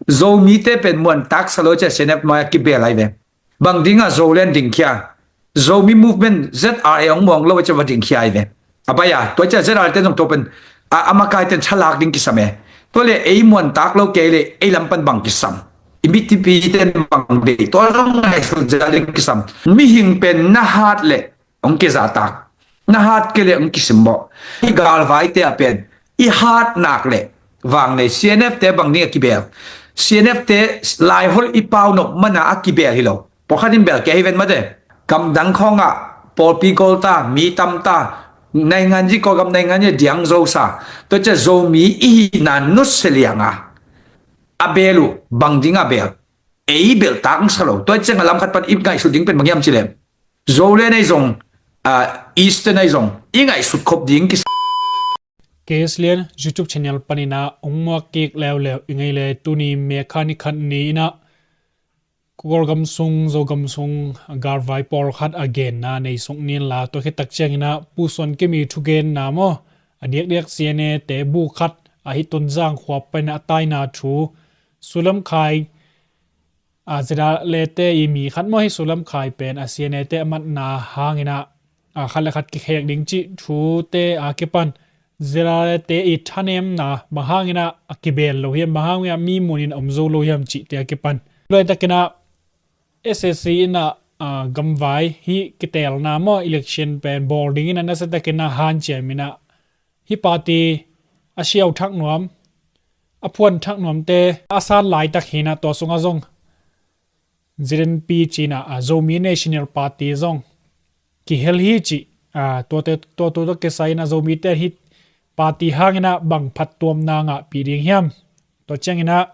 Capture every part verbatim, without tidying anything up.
Zomite pen muantak sa lo cia C N F nuai a kibel ai ve. Bang dingah Zoland dingkhia? Zomi movement Z R A hong muang lo cia va dingkhia ai ve. A bai a, tua cia Z R A te zong tua pen a, a makai ten thalak ding kisam e. Tua le ei muantak lo kei le ei lam pan bang kisam? I mitipi ten bang dei? Tua zong ngaihsun zel ding kisam. Mihing pen na hat le hong kizahtak, na hat kei le hong kisimmawh. I galvaite a pen i hat nak le vanglei C N F te bang ding a kibel? C N F te Laihol i pau nop mana a kibel hi lo. Pawlkhat in bel kei hi ven mate. Gamdang khawngah pawlpi gol ta, mi tam ta, naingan zi, Kawlgam naingan zi diang zo sa. Tua cia Zomi i hihna nusia lianga a bel uh bang ding a bel? Ei beltak sa lo. Tua cianga lam khat pan i ngaihsut ding pen bang hiam cilem? Zoland ahi zong, ah, Eastern ahi zong i ngaihsut khop ding kisa. K S Lian YouTube channel panina ong muak kik leuleu i ngei le tuni mekha ni khat ni ina Kawlgam sung, Zogam sung galvai pawlkhat a genna nei suk nin la, tua khit tak ciangina Pu Suan Kimi thugenna maw, a diakdiak C N A te bu khat a hi Tonzang khua paina a taina thu, Sulam Khai, a, Zedale te i mi khat maw hi Sulam Khai pen a C N A te a matna hangina, a, khat le khat kikhek ding cih thute a kipan Zedale te i thanemna bang hangina a kibel lo hiam, bang hangina mi munin a om zo lo hiam cihte a kipan. Luai takina S A C ina, a, gamvai hi kitelna maw election pen bawl dingina nasa takina hanciam ina hi party a siau thak nuam, a phuan thak nuamte a san laitak hina tua sunga zong Z N P cina, a, Zomi National Party zong kihel hi ci, a, tuate, tua, tua, tua kisai ina Zomi te hi party hangina bang phattuamna ngahpi ding hiam? Tua ciangina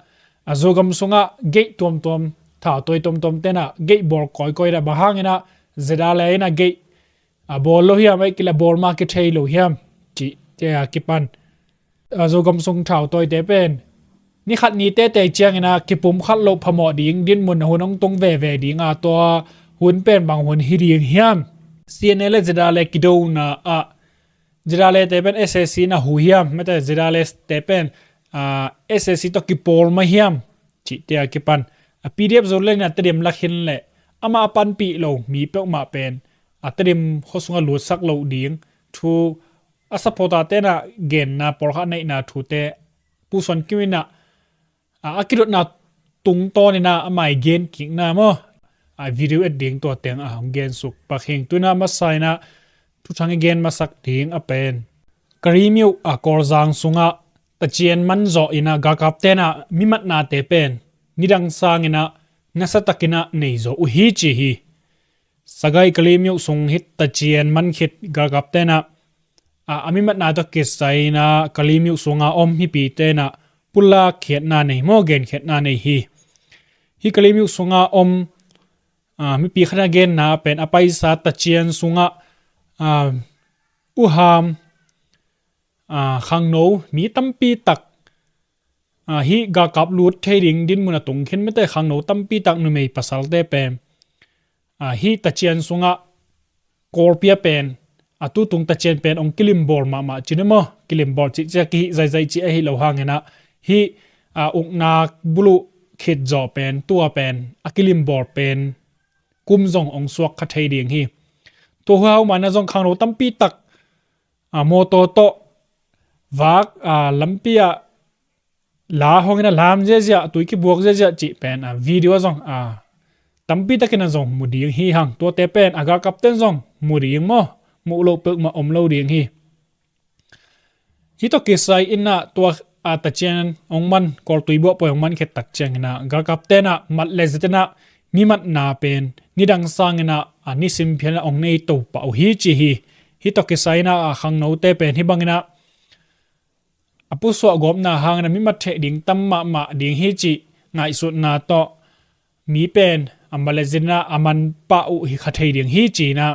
a Zogam sunga gate tuamtuam, thautoi tuamtuam tena gate bawl kawikawi da bang hangina Zedale ina gate a bawl lo hiam, ei kila bawl ma kithei lo hiam cihte a kipan. A, Zogam sung thautawite pen ni khat ni tete ciangina kipum khat loh phamawh ding dinmun a hun hong tung veve dinga tua hun pen bang hun hi ding hiam? C N A le Zedale kidona ah Zedale te pen S A C na hu hiam? Mate Zedale te pen, a, S A C tawh kipawl mah hiam? Cihte a kipan. A P D F Zoland ina Tedim lakhin le ama a panpih lo mi peuhmah pen a Tedim khuasunga lutsak loh ding thu a supporter tena genna pawlkhat neihna thute Pu Suan Kim ina, a, a kidotna tungtawn ina a mai gen kikna maw, a, video et ding tua teng a hong gen suk pak hing. Tuina masa ina thuthang i gen masak ding a pen Kalaymyo, a, Kawlzang sunga tacian man zawh ina galkap tena mimatnate pen nidang sangina nasatakina nei zawh uh hi ci hi. Sagaing Kalaymyo sung hi tacian man khit galkap tena, a, a mimatna tawh kisaina Kalaymyo sunga om mipi tena pulak khiatna nei maw, gen khiatna nei hi. Hi Kalaymyo sunga om, a, mipi khat a genna pen a paisa tacian sunga, a, uham, a, khangno mi tampi tak, a, hi galkap lut thei ding dinmun a tung khin mite khangno tampi tak numei pasalte pen, a, hi tacian sunga Kawlpi a pen, a tutung tacian pen ong kilimbawl mahmah cin maw, kilimbawl cih cia kihih zaizai cih ahi lo hangina hi, a, uknak buluh khit zawh pen tua pen a kilimbawl pen kum zong ong suak kha thei ding hi. Tua huhau mana zong khangno tampi tak, a, mawtaw tawh vak, a, lampi ah la hongina lam ziazia, tui kibuak ziazia cih pen, a, video zong, a, tampi takina zong mu ding hi hang. Tuate pen a galkap ten zong mu ding maw, muh loh peuhmah om lo ding hi. Hi tawh kisai ina tua, a, tacian ong man, Kawltui buahpawi ong man khit tak ciangina galkap tena mat le zet ina mimatna pen nidang sangina, a, nisim phialna ong nei to pah uh hi ci hi. Hi tawh kisai ina, a, khangnote pen hi bangina a pusuah gawpna hangina mimat theh ding tam mahmah ding hi cih ngaihsutna tawh mi pen a mat le zet ina a man pah uh hi kha thei ding hi cina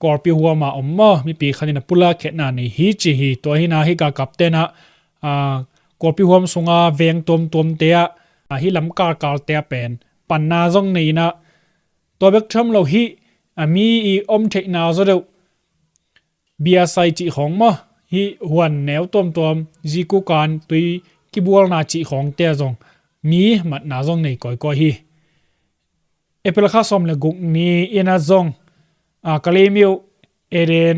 Kawlpi huama om maw, mipi khat ina pulak khiatna nei hi ci hi. Tua hina hi galkap tena, a, Kawlpi huam sunga veng tuamtuamte ah, a, hi lam kalkalte ah pen panna zong nei ina tua bek tham lo hi, a, mi i om theihna zaw deuh biasai cih khawng maw, hi huan neu tuamtuam, zikukan, tui kibualna cih khawngte ah zong mi matna zong nei kawikawi hi. April kha sawm le guk ni in ah zong, a, Kalaymyo Eden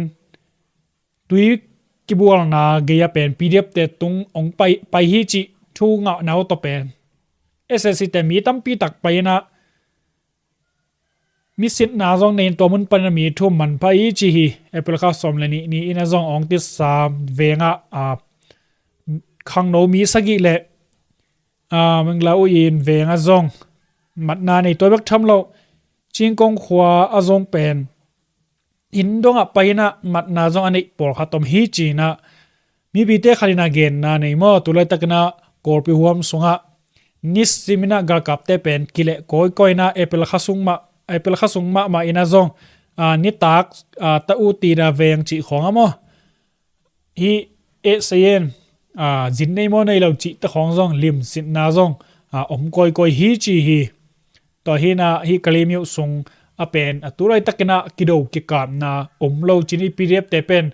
tui kibualna gei ah pen P D F te tung hong pai, pai hi cih thu ngahna uh tawh pen S A C te mi tampi tak pai in ah mi sitna zong nei in tua mun panin ah mi thum manpha hi ci hi. April kha sawm le nih ni in ah zong Awngtisam veng ah, a, khangno mi sagih le, a, Mangla U In veng ah zong matna nei, tua bek tham lo Cingkong khua ah zong pen inn dong ah pai in ah matna zong a neih pawlkhat om hi ci in ah mipite khat in ah genna nei maw. Tulaitakin ah Kawlpi huam sungah nisim in ah galkapte pen kileh kawikawi in ah April kha sung mah, April kha sung mahmah in ah zong, a, nitak, a, ta u ti da veng cih khawng ah maw, hih eh sayen, a, zin nei maw nei lo cihte khawng zong limsitna zong, a, om kawikawi hi ci hi. Tua hi in ah hih Kalaymyo sung ah pen, a, tulaitakin ah kido kikapna om lo ci in ah P D F te pen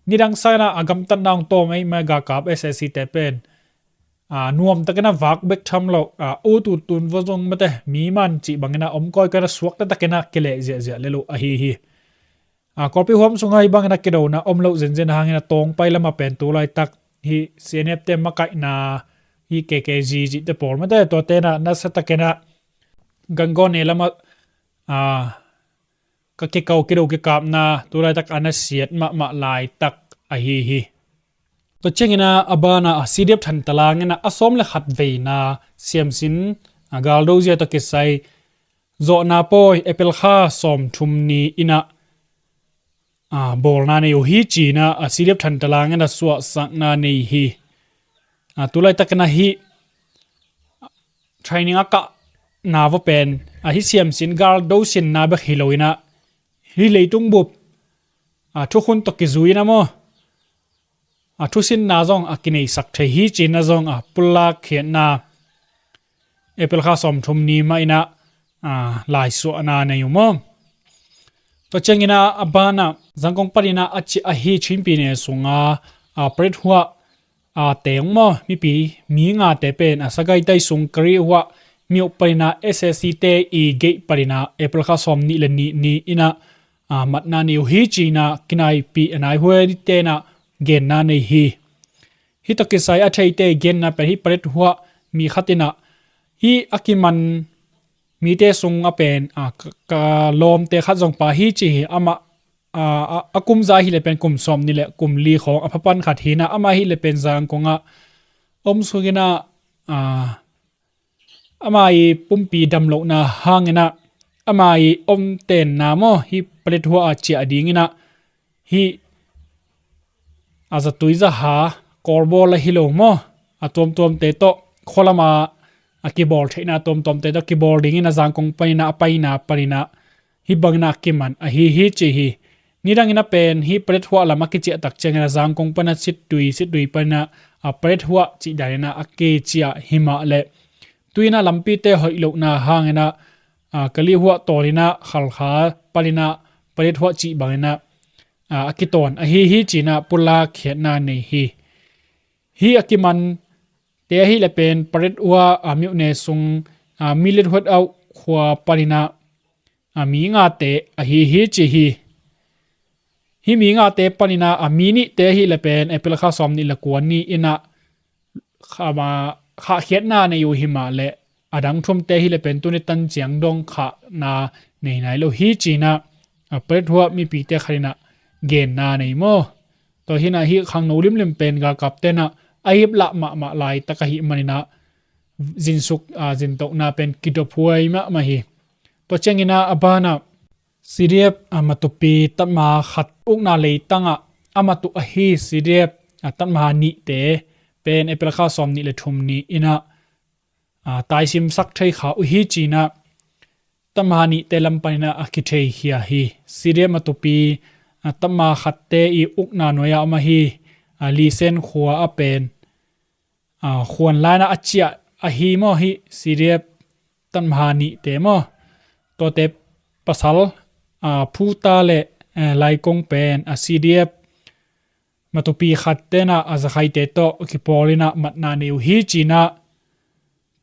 nidang sang in ah a gamtatna hong tawm ahih man galkap S A C te pen, a, nuamtakin ah vak bek tham lo, a, ut ut tun va zong mate mi man cih bangin ah om kawikawi in ah suakta takin ah kileh ziahziah le lo ahi hi. A, Kawlpi huam sungah hih bangin ah kidona om loh zenzen hangin ah Tawngpai lamah pen tulaitak hih C N F te makaihna, hih K K G cihte pawl mate tuate in ah nasatakin ah Gangone lamah, a, ka kiko kido kikapna tulaitak a nasiat mahmah laitak ahi hi. Tua ciangin ah a banah, a, C D F Thantlang in ah a sawm le khat veina siamsin, a, galdo zia tawh kisai zawhna pawi April kha sawmthum ni in ah, a, bawlna nei uh hi ci in ah, a, C D F Thantlang in ah suahsakna nei hi. A, tulaitakin ah hih training a kahna va pen, a, hih siamsin galdo sinna bek hi lo in ah hih leitung bup, a, thukhun tawh kizui in ah maw, a, thusinna zong a kineisak thei hi ci in ah zong, a, pulak khiatna April kha sawmthum ni mah in ah, a, laisuahna nei uh maw. Tua ciangin ah a banah Zangkong panin ah a ciah ahi Chin Pyine sungah, a, Parade huah, a, teng maw, mipi mi ngate pen, a, Sagaing tai sung Kalaymyo huah mi uh panin ah S A C te i gate panin ah April kha sawmnih le nih ni in ah, a, matna nei uh hi ci in ah kinaihpi a naihuai te in ah genna nei hi. Hih tawh kisai a theite genna pen hih Parade huah mi khat in ah hih a kiman mite sung ah pen, a, ka, ka lawmte khat zong pa hi ci hi. Amah, a, a, a kum za hi le pen kum sawmnih le kum li khawng a phapan khat hi in ah amah hi le pen Zangkong ah om sungin ah, a, ama i pumpi damlohna hangin ah ama i om tenna maw, hih Parade huah a ciah dingin ah hih a zatui zaha kawlbawl a hi lo maw, a tuamtuamte tawh khualama a kibawl theihna tuamtuamte tawh kibawl dingin ah Zangkong panin ah a paina panin ah hih bangin ah a kiman ahi hi ci hi. Nidangin ah pen hih Parade huah lam a kiciah tak ciangin ah Zangkong pan ah Situi, Situi pan ah, a, Parade huah cih danin ah a kiciah hi mah leh tui in ah lampite hoih lohna hangin ah, a, Kalaymyo huah tawnin ah Khalkha panin ah Parade huah cih bangin ah, a, a kitawn ahi hi ci in ah pulak khiatna nei hi. Hih a kimante ahi le pen Parade huah, a, myone sung, a, Milet Huat Auh khua panin ah, a, mi ngate ahi hi ci hi. Hih mi ngate panin ah, a, mi nihte ahi le pen April kha sawmnih le kua ni in ah kha, ma, khahkhiatna nei uh hi mah leh a dang thumte ahi le pen tuni tan ciang dong khahna nei nai lo hi ci in ah, a, Parade huah mipite khat in ah genna nei maw. Tua hi in ah hih khangno limlim pen galkapte in ah a iplah mahmah laitak ahih manin ah zinsuk, a, zintohna pen kidophuai mahmah hi. Tua ciangin ah a banah C D F, a, Matupi Tatma khat ukna leitangah a matu ahi C D F, a, Tatma nihte pen April kha sawmnih le thum ni in ah, a, taisimsak thei kha uh hi ci in ah Tatma nihte lam panin ah a kitheikhia hi. C D F Matupi, a, Tatma khatte i ukna nuai-ah om ahi, a, Lisen khua ah pen, a, khuan lai-in ah a ciah ahi maw hih C D F Tatma nihte maw. Tuate pasal, a, Phuta le, a, Laikong pen, a, C D F matupi khat tenah a zakhaite tawh kipawl inah matna nei uh hi cinah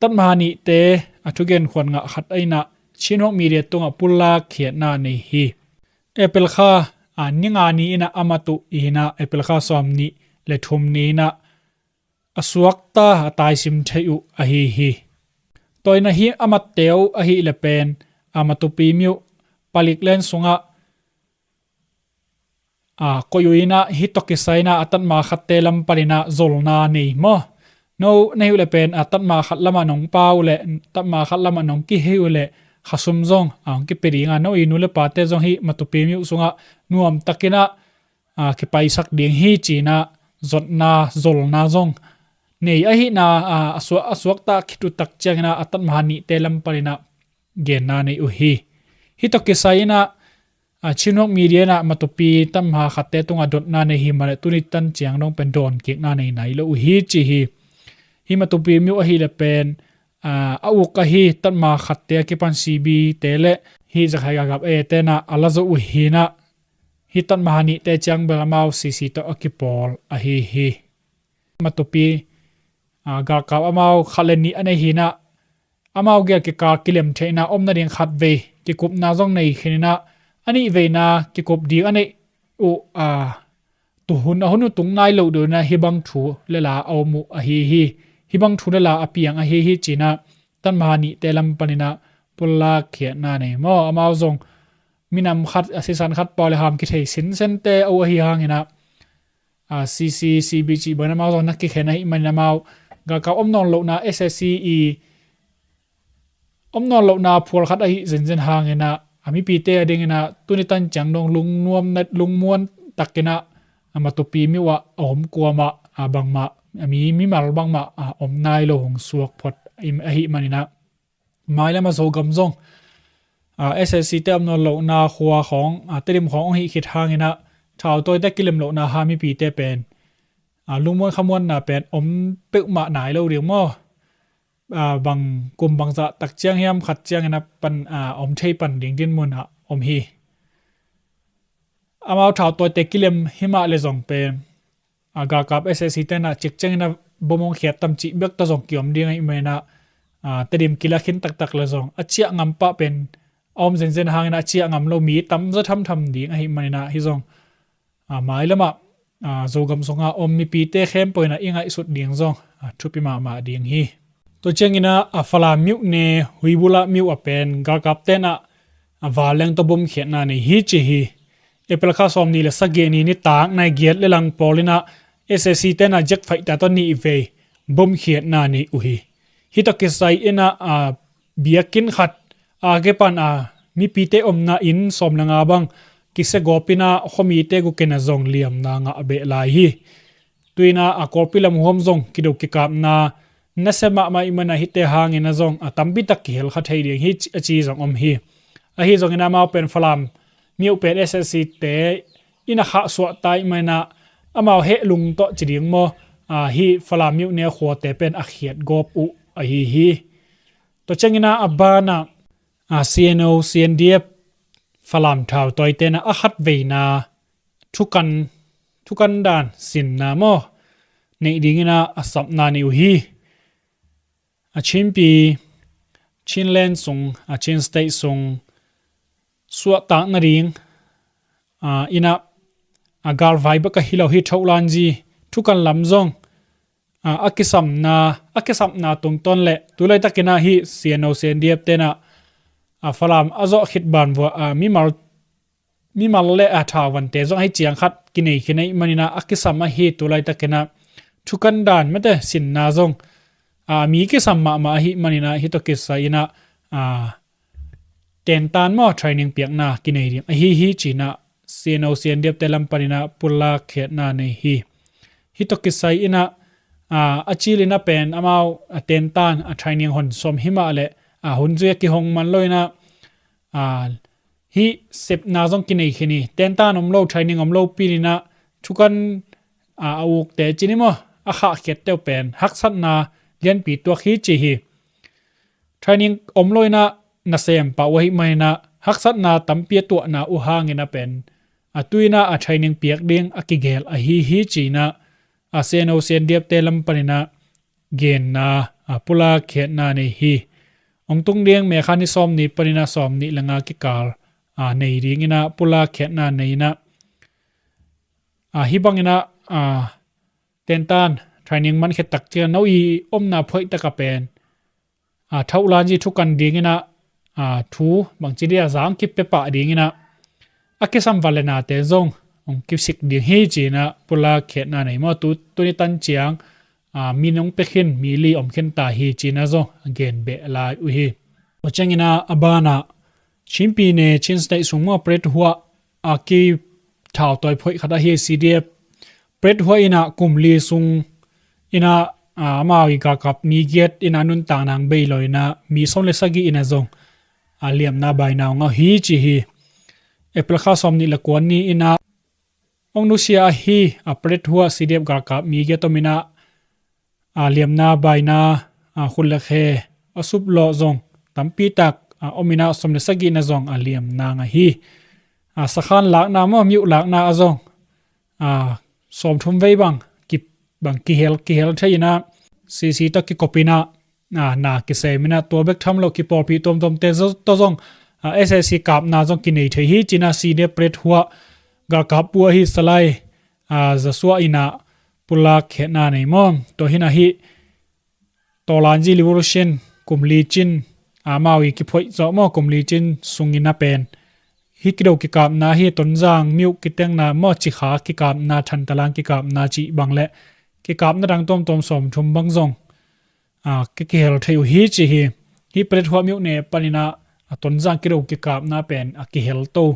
Tatmaha nihte a thugen khuan ngah khat a inah Chin Hawk Media tungah pulak khiatna nei hi. April kha a ni nga ni inah a mat uh inah April kha sawm nih le thum ni inah a suakta a taisim thei uh ahi hi. Tua inah hi a matte uh ahih le pen a matupi mi uh palik len sungah a koih uh inah hi tawh kisai inah a tatma khatte lam pan inah zolna nei maw? No na hi uh le pen a tatma khat lamah nong pau le tatma khat lamah nong kihei uh le khasum zong a hong kipia ding a, no i nu le pate zong hi matupi mi uh sungah nuamtak inah a kipaisak ding hi cinah zotna zolna zong nei ahihna a, a suak, a suakta khit uh tak ciang inah a tatmaha nihte lam pan inah genna nei uh hi. Hi tawh kisai inah a Chin Hawk Media inah matupi tatmaha khatte tungah dotna nei hi mah le tuni tan ciang dong pen dawn kikna nei nai lo uh hi ci hi. Hi matupi mi uh ahih le pen a, a uk ahi tatmaha khatte a kipan C B te le hi zakhaigagap e tenah a la zo uh hinah hi tatmaha nihte ciang bel amau C C tawh a kipawl ahi hi. Matupi a, galkap amau khat le nih a nei hinah amau gel kikal kilem theihna om nading khat vei kikupna zong nei khin inah a nih veina kikup ding a neih uh a, tuhun a hun uh tung nai lo deuh inah hi bang thu le la a om uh ahi hi. Hi bang thu le la a piang ahi hi cinah tatmaha nihte lam pan inah pulak khiatna nei maw? Amau zong minam khat a sisan khat pau le ham kithei sinsente a uh ahi hang inah a, C C, C B cih bangin amau zong na kikhen ahih manin amau galkap om nawn lohna S S C i om nawn lohna phual khat ahih zenzen hang inah a mipite a ding inah tuni tan ciang dong lungnuam na lungmuan tak inah a matupi mi uh ah a om kuamah a bangmah a mi mimal bangmah a om nai lo hong suak phot ahih man inah mailam a Zogam zong a, S S C te om nawn lohna khua khawng a, Tedim khawng hong hih khit hang inah thautawite kilem lohna ha mipite pen a, lungmuan khamuanna pen om peuhmah nai lo ding maw? A, bang kum bangzah tak ciang hiam khat ciang inah pan a, om thei pan ding dinmun ah om hi. Amau thautawite kilem hi mah le zong pen a, galkap S S C tenah cikciang inah bom hong khiat tam cih bek tawh zong kiom ding ahih man inah a, Tedim kila khin taktak le zong a ciah ngam pah pen a om zenzen hang inah a ciah ngam lo mi tam zaw thamtham ding ahih man inah hi zong a, mailamah a, Zogam sungah om mipite khempeuh inah i ngaihsut ding zong a, thupi mahmah ding hi. Tua ciang inah a, Falam mi uh ne Huibula mi uh a pen galkap tenah a, vanleng tawh bom khiatna nei hi ci hi. April kha sawm nih le sagih ni nitak nai giat le lang pawl inah S S C tenah jet fighter tawh nih vei bom khiatna nei uh hi. Hi tawh kisai inah a, biakinn khat a kipan a, mipite omna inn sawm le nga bang kisia gawp inah khuamite guk inah zong liamna ngah beh lai hi. Tu inah a, Kawlpi lam huam zong kido kikapna nasia mahmah ahih man a, hihte hang inah zong a, tampi tak kihel kha thei ding hi a ci zong om hi. Ahi zong inah amau pen Falam mi uh pen S S C te inah khahsuah ta ahih man inah amau hehlung tawh ci ding maw? A, hi Falam mi uh ne khuate pen a khiat gawp uh ahi hi. Tua ciang inah a banah a, C N O, C N D F Falam thautawite inah a khat veina thukan, thukan dan sinna maw? Neih ding inah a sapna nei uh hi. A Chinpi, Chinland sung, a Chin State sung suahtak nading a, inah a, galvai bek ahi lo hi thohlanzi thukan lam zong a, a kisamna, a kisapna tungtawn le tu laitak inah hi C N O, C N D F tenah a, Falam a zawh khit banvua a, mimal, mimal le a, thauvante zong ahi ciang khat kinei khin ahih man inah a kisam ahi tu laitak inah thukan dan mate sinna zong a, mi kisam mahmah ahih man inah hi tawh kisai inah a, tentan maw training piakna kinei ding ahi hi cinah C N O, C N D F te lam pan inah pulak khiatna nei hi. Hi tawh kisai inah a, a cil inah pen amau a, tentan a, training hon sawm hi mah le a, hun zui a kihong man lo inah a, hih sepna zong kinei khin hi. Tentan om lo, training om lo pin inah thukan a, a ukte cin hi maw? A khahkhiatte uh pen haksatna lianpi tuak hi ci hi. Training om lo inah nasem pah uh ahih man inah haksatna tampi a tuahna uh hang inah pen a tu-in ah a training piak ding a kigel ahi hi ci-in ah a CNO CNDF-te lam panin ah genna, a, pulak khiatna nei hi. Hong tung ding May kha ni sawmnih panin ah sawmnih le nga kikal, a, nei dingin ah pulak khiatna nei-in ah, a, hih bangin ah, a, tentan training man khia tak ciang no i omna phuaih tak ah pen, a, thauh lanzi thu kan dingin ah, a, thu bangci dia zang kip pia pah dingin ah a kisam vat le nate zong hong kisik ding hi ci-in ah pulak khiatna nei maw. Tu, tuni tan ciang, a, mi nong pia khin mi li om khin ta hi ci-in ah zong a gen beh lai uh hi. Tua ciangin ah a banah Chin pyine, Chin State sung maw, Pret Huah a kithau tawi phoih khat ahi CDF Pret Huah in ah kum li sung in ah, a, amau i galkap mi giat in ah nuntak nang bei lo in ah mi sawm le sagih in ah zong a liamna baina ngah hi ci hi. April kha sawmnih le kua ni in ah hong nusia ahi, a, Pret Huah CDF galkap mi giat om in ah, a, liamna baina, a, khut le khe a suplawh zong tampi tak, a, om in ah sawm le sagih in ah zong a liamna ngah hi. A, sakhan lakna maw, miuh lakna ah zong, a, sawmthum vei bang ki, bang kihel, kihel thei in ah CC tawh kikop in ah, a, na kisem in ah tua bek tham lo kipawlpih tuamtuamte zo-, tawh zong, a, SAC kapna zong kinei thei hi ci-in ah CDF Pret Huah galkap pu ahi Salai, a, Joshua in ah pulak khiatna nei maw. Tua hi-in ah hih Tawlanzi Revolution kum li cin, a, amau i kiphoih zawh maw, kum li cin sungin ah pen hih kido kikapna hi, Tonzang miuh kitengna maw, Cikha kikapna, Thantalang kikapna cih bang le kikapna dang tuamtuam sawmthum bang zong, a, ki, kihel thei uh hi ci hi. Hih Pret Huah miuh ne panin ah, a, Tonzang kido kikapna pen a kihel to,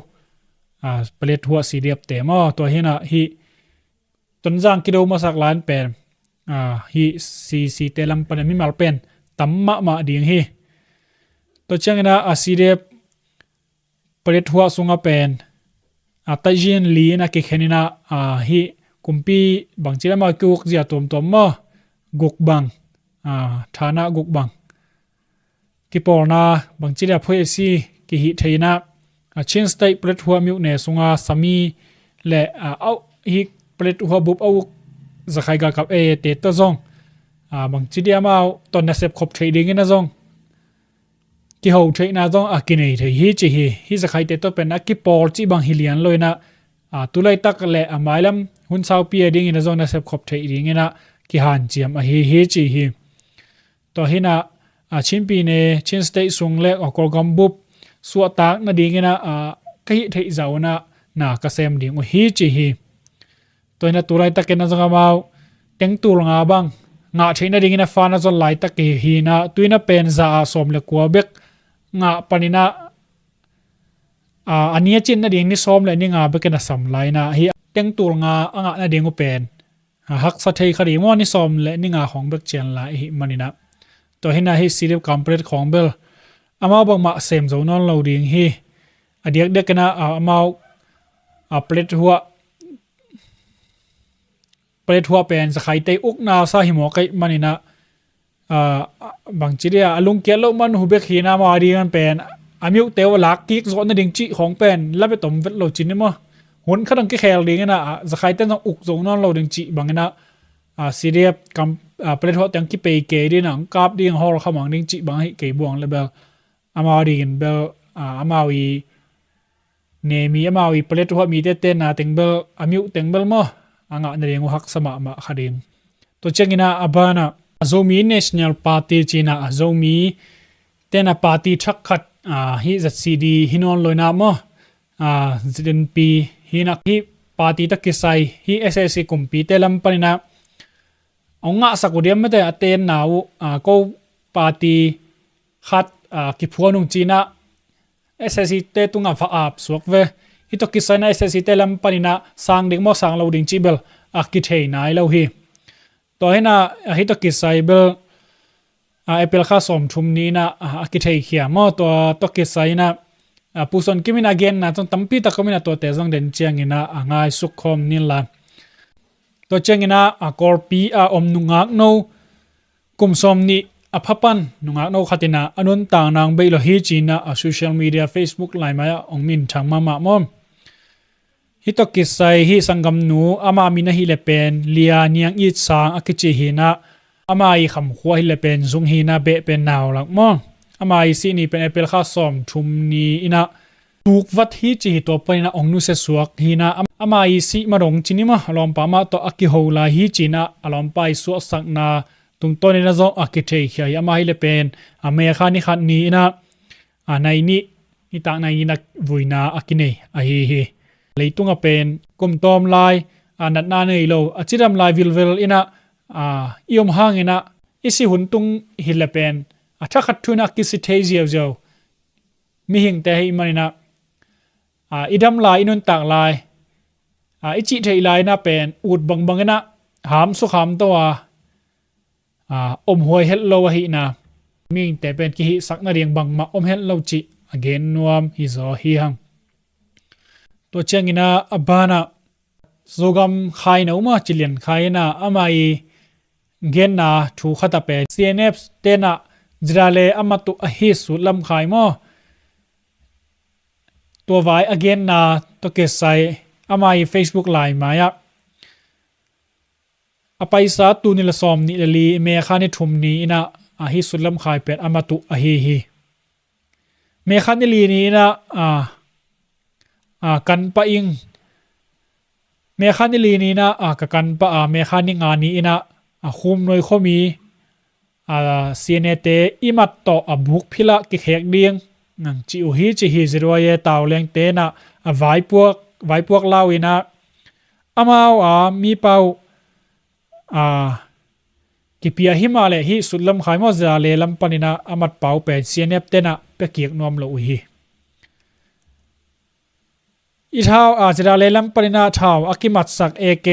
a, Pret Huah CDF-te maw. Tua hi-in ah hih Tonzang kido masak lai-in pen, a, hih CC-te lam panin mimal pen tam mahmah ding hi. Tua ciangin ah a CDF Pret Huah sungah pen, a, taizin li in a kikhen in ah, a, hih kumpi bangci lam a kiuk zia tuamtuam maw, guk bang, a, thana guk bang kipawlna bangci dia phoih a si kihih thei in ah, a, Chin State Pret Huah miuh ne sunga Sami le, a, auh, hih Pret Huah bup a uk Zakhai galkap A A-te tawh zong, a, bangci dia amau tawh nasep khop theih dingin ah zong kiho theihna zong a kinei thei hi ci hi. Hih Zakhaite tawh pen a kipawl cih bang hi lian lo in ah, a, tulaitak le a mailam hun saupi a dingin ah zong nasep khop theih dingin ah kihanciam ahi hi ci hi. Tua hi-in ah, a, Chin pyine, Chin State sung le, a, Kawlgam bup suahtak nadingin ah, a, ka hih theih zah un ah na ka sem ding uh hi ci hi. Tua hi-in ah tulaitakin ah zong amau tengtul nga bang ngah theih nadingin ah fan a zon laitak hi, hi-in ah tu-in ah pen za ah sawm le kua bek ngah panin ah, a, a ni a cin nading ni sawm le ni nga bekin a sam lai-in ah hih tengtul nga a ngah nading uh pen, a, haksa thei kha ding maw, ni sawm le ni nga khawng bek cian lai ahih manin ah. Tua hi-in ah hih CDF Kam Pret khawng bel amau bangmah sem zo nawn lo ding hi. A diakdiakin ah, a, amau, a, Pret Huah, Pret Huah pen Zakhaite ukna sa hi mawk ahih manin ah, a, bangci dia a lungkiat loh man uh bek hi-in ah amau a dingin pen a miuhte uh a lak kik zawh nading cih khawng pen la bia tom vet lo cin ni maw. Hun khat hong kikhel dingin ah, a, Zakhaite zong uk zo nawn lo ding cih bangin ah, a, CDF Kam, a, Pret Huah teng kipei kei dingin ah hong kap ding, hawl kha mang ding cih bang ahih kei buang le bel amau a dingin bel, a, amau i ne mi, amau i Pret Huah mite tenna teng bel, a miuh teng bel maw, a ngah nading uh haksa mahmah kha ding. Tua ciangin ah a banah a Zomi National Party ci-in ah a Zomi ten a party thak khat, a, hih ZCD hi nawn lo-in ah maw, a, ZNP hi-in ah hih party tawh kisai, hih SAC kumpite lam panin ah hong ngahsak uh diam mate, a tenna uh, a, ko party khat, a, kiphuan ung ci-in ah SAC-te tungah va ap suak ve. Hih tawh kisai-in ah SAC-te lam panin ah sang ding maw, sang lo ding cih bel a kithei nai lo hi. Tua hi-in ah, a, hih tawh kisai bel, a, April kha sawmthum ni-in ah, a, a kitheikhia maw, tua tawh kisai-in ah, a, Pu Suan Kim in a genna zong tampi tak om in ah tuate zong den ciangin ah a ngaisuk khawm ni inla. Tua ciangin ah, a, Kawlpi a om nungakno kum sawmnih a pha pan nungakno khat in ah a nuntak nang bei lo hi ci-in ah a social media Facebook laimai ah hong minthang mahmah maw. Hih tawh kisai hih sanggamnu ama min ahih leh pen Lia Niang It Sang a kici hi in ah, ama i khamkhua ahih leh pen zung hi in ah, beh pen naulak maw. Ama i sih ni pen April kha sawmthum ni in ah tukvat hi ci hi. Tua panin ah ong nusia suak hi in ah, am-, ama i sih ma dong ci ni maw, a lawmpa amah tawh a kiho lai hi ci in ah, a lawmpa i suahsakna tungtawn in ah zong a kitheikhia hi. Ama ahih leh pen a May kha ni khat ni in ah, a, nai nih, nitak nai nih in ah vuina a kinei ahi hi. Leitungah pen kum tawm lai, a, natna nei lo, a cidam lai vilvel in ah, a, i om hangin ah, i sih hun tung hi leh pen a thakhat thu in ah kisi thei ziauziau mihingte ahih manin ah, a, i dam lai, i nuntak lai, a, i cih theih lai in ah pen ut bangbang in ah ham suk ham to a, a, om huai het lo ahihna, mihingte pen kihihsak nading bangmah om het lo cih a gen nuam hi zaw hi hang. Tua ciangin ah a banah Zogam Khai No maw, Cilian Khai in ah ama i genna thu khat ah pen C N F te in ah ZRA le a mat uh ahi Sutlam Khai maw, tua vai a genna tawh kisai ama i Facebook lai mai-ah, a paisa tul nih le sawmnih le li, May kha ni thum ni in ah, a, hih Sutlam Khai pen a mat uh ahi hi. May kha ni li ni in ah, a, a, kan pah ing. May kha ni li ni in ah, a, ka kan pah a, May kha ni nga ni in ah, a, Khumnuai khuami, a, C N A te i mat tawh a buk philh ah kikhek ding nang ci uh hi ci hi. ZRA taulengte in ah a vaipuak, vaipuak lau in ah, amau a mipa uh, a, kipia hi mah leh hih Sutlam Khai maw, ZRA le lam panin ah a mat pa uh pen C N F te in ah pia kik nuam lo uh hi. I thau, a, ZRA le lam panin ah thau a kimatsak A K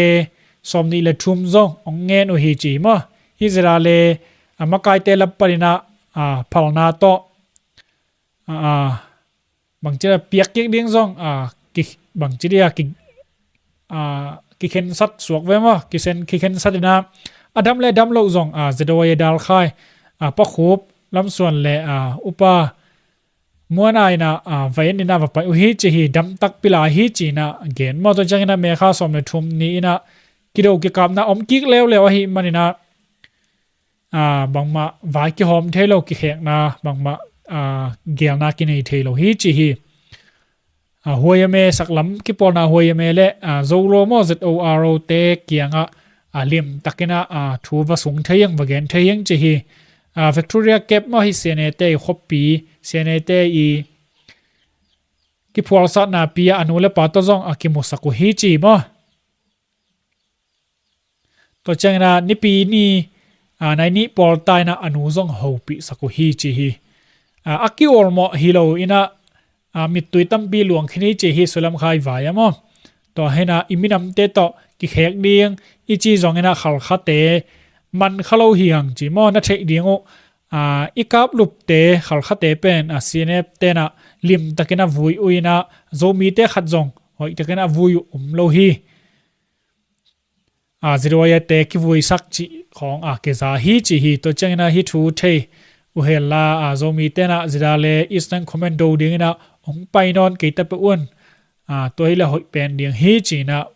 sawmnih le thum zong ong ngen uh hi ci maw. Hih ZRA le, a, makaite lam panin ah, a, phalna tawh, a, a, bangci dia piak kik ding zong, a, ki, bangci dia ki, a, kikhensat suak ve maw. Kisen, kikhensat in ah a dam le dam loh zong, a, ZRA dal khai, a, Pa Khup Lam Suan le, a, Upa Muan Ai in ah, a, va en in ah va pai uh hi ci hi. Dam takpi lai hi ci in ah gen maw. Tua ciangin ah May kha sawm le thum ni in ah kido kikapna om kik leuleu ahih manin ah, a, bangmah vai kihawm thei lo, kikhekna bangmah, a, gelna kinei thei lo hi ci hi. A, Huai a me saklam kipawlna Huai a me le, a, Zoro maw, Z O R O te kiangah, a, limtakin ah, a, thu va sung thei ing, va gen thei ing ci hi. A, Victoria Gap maw, hih C N A te i khuapi, C N A te i kiphualsatna pi ah a nu le pa tawh zong a kimusak uh hi ci maw. Tua ciangin ah Nipi ni, a, nai nih pawl ta in ah a nu zong hopihsak uh hi ci hi. A, a kiawlmawh hi lo in ah, a, mittui tampi luang khin hi ci hi, Sutlam Khai vai ah maw. Tua hi in ah i minamte tawh kikhek ding i ci zongin ah Khalkhate man kha lo hi hang ci maw. Na theih ding uh, a, i kaplupte Khalkhate pen, a, C N F te in ah limtakin a vui uh in ah Zomite khat zong hoihtakin a vui uh om lo hi. A, ZRA te kivuisak cih khawng a kiza hi ci hi. Tua ciangin ah hih thu thei uh hen la, a, Zomite in ah ZRA le Eastern Commando dingin ah hong pai nawn kei ta peuh un. A, tua hi leh hoih pen ding hi ci in ah,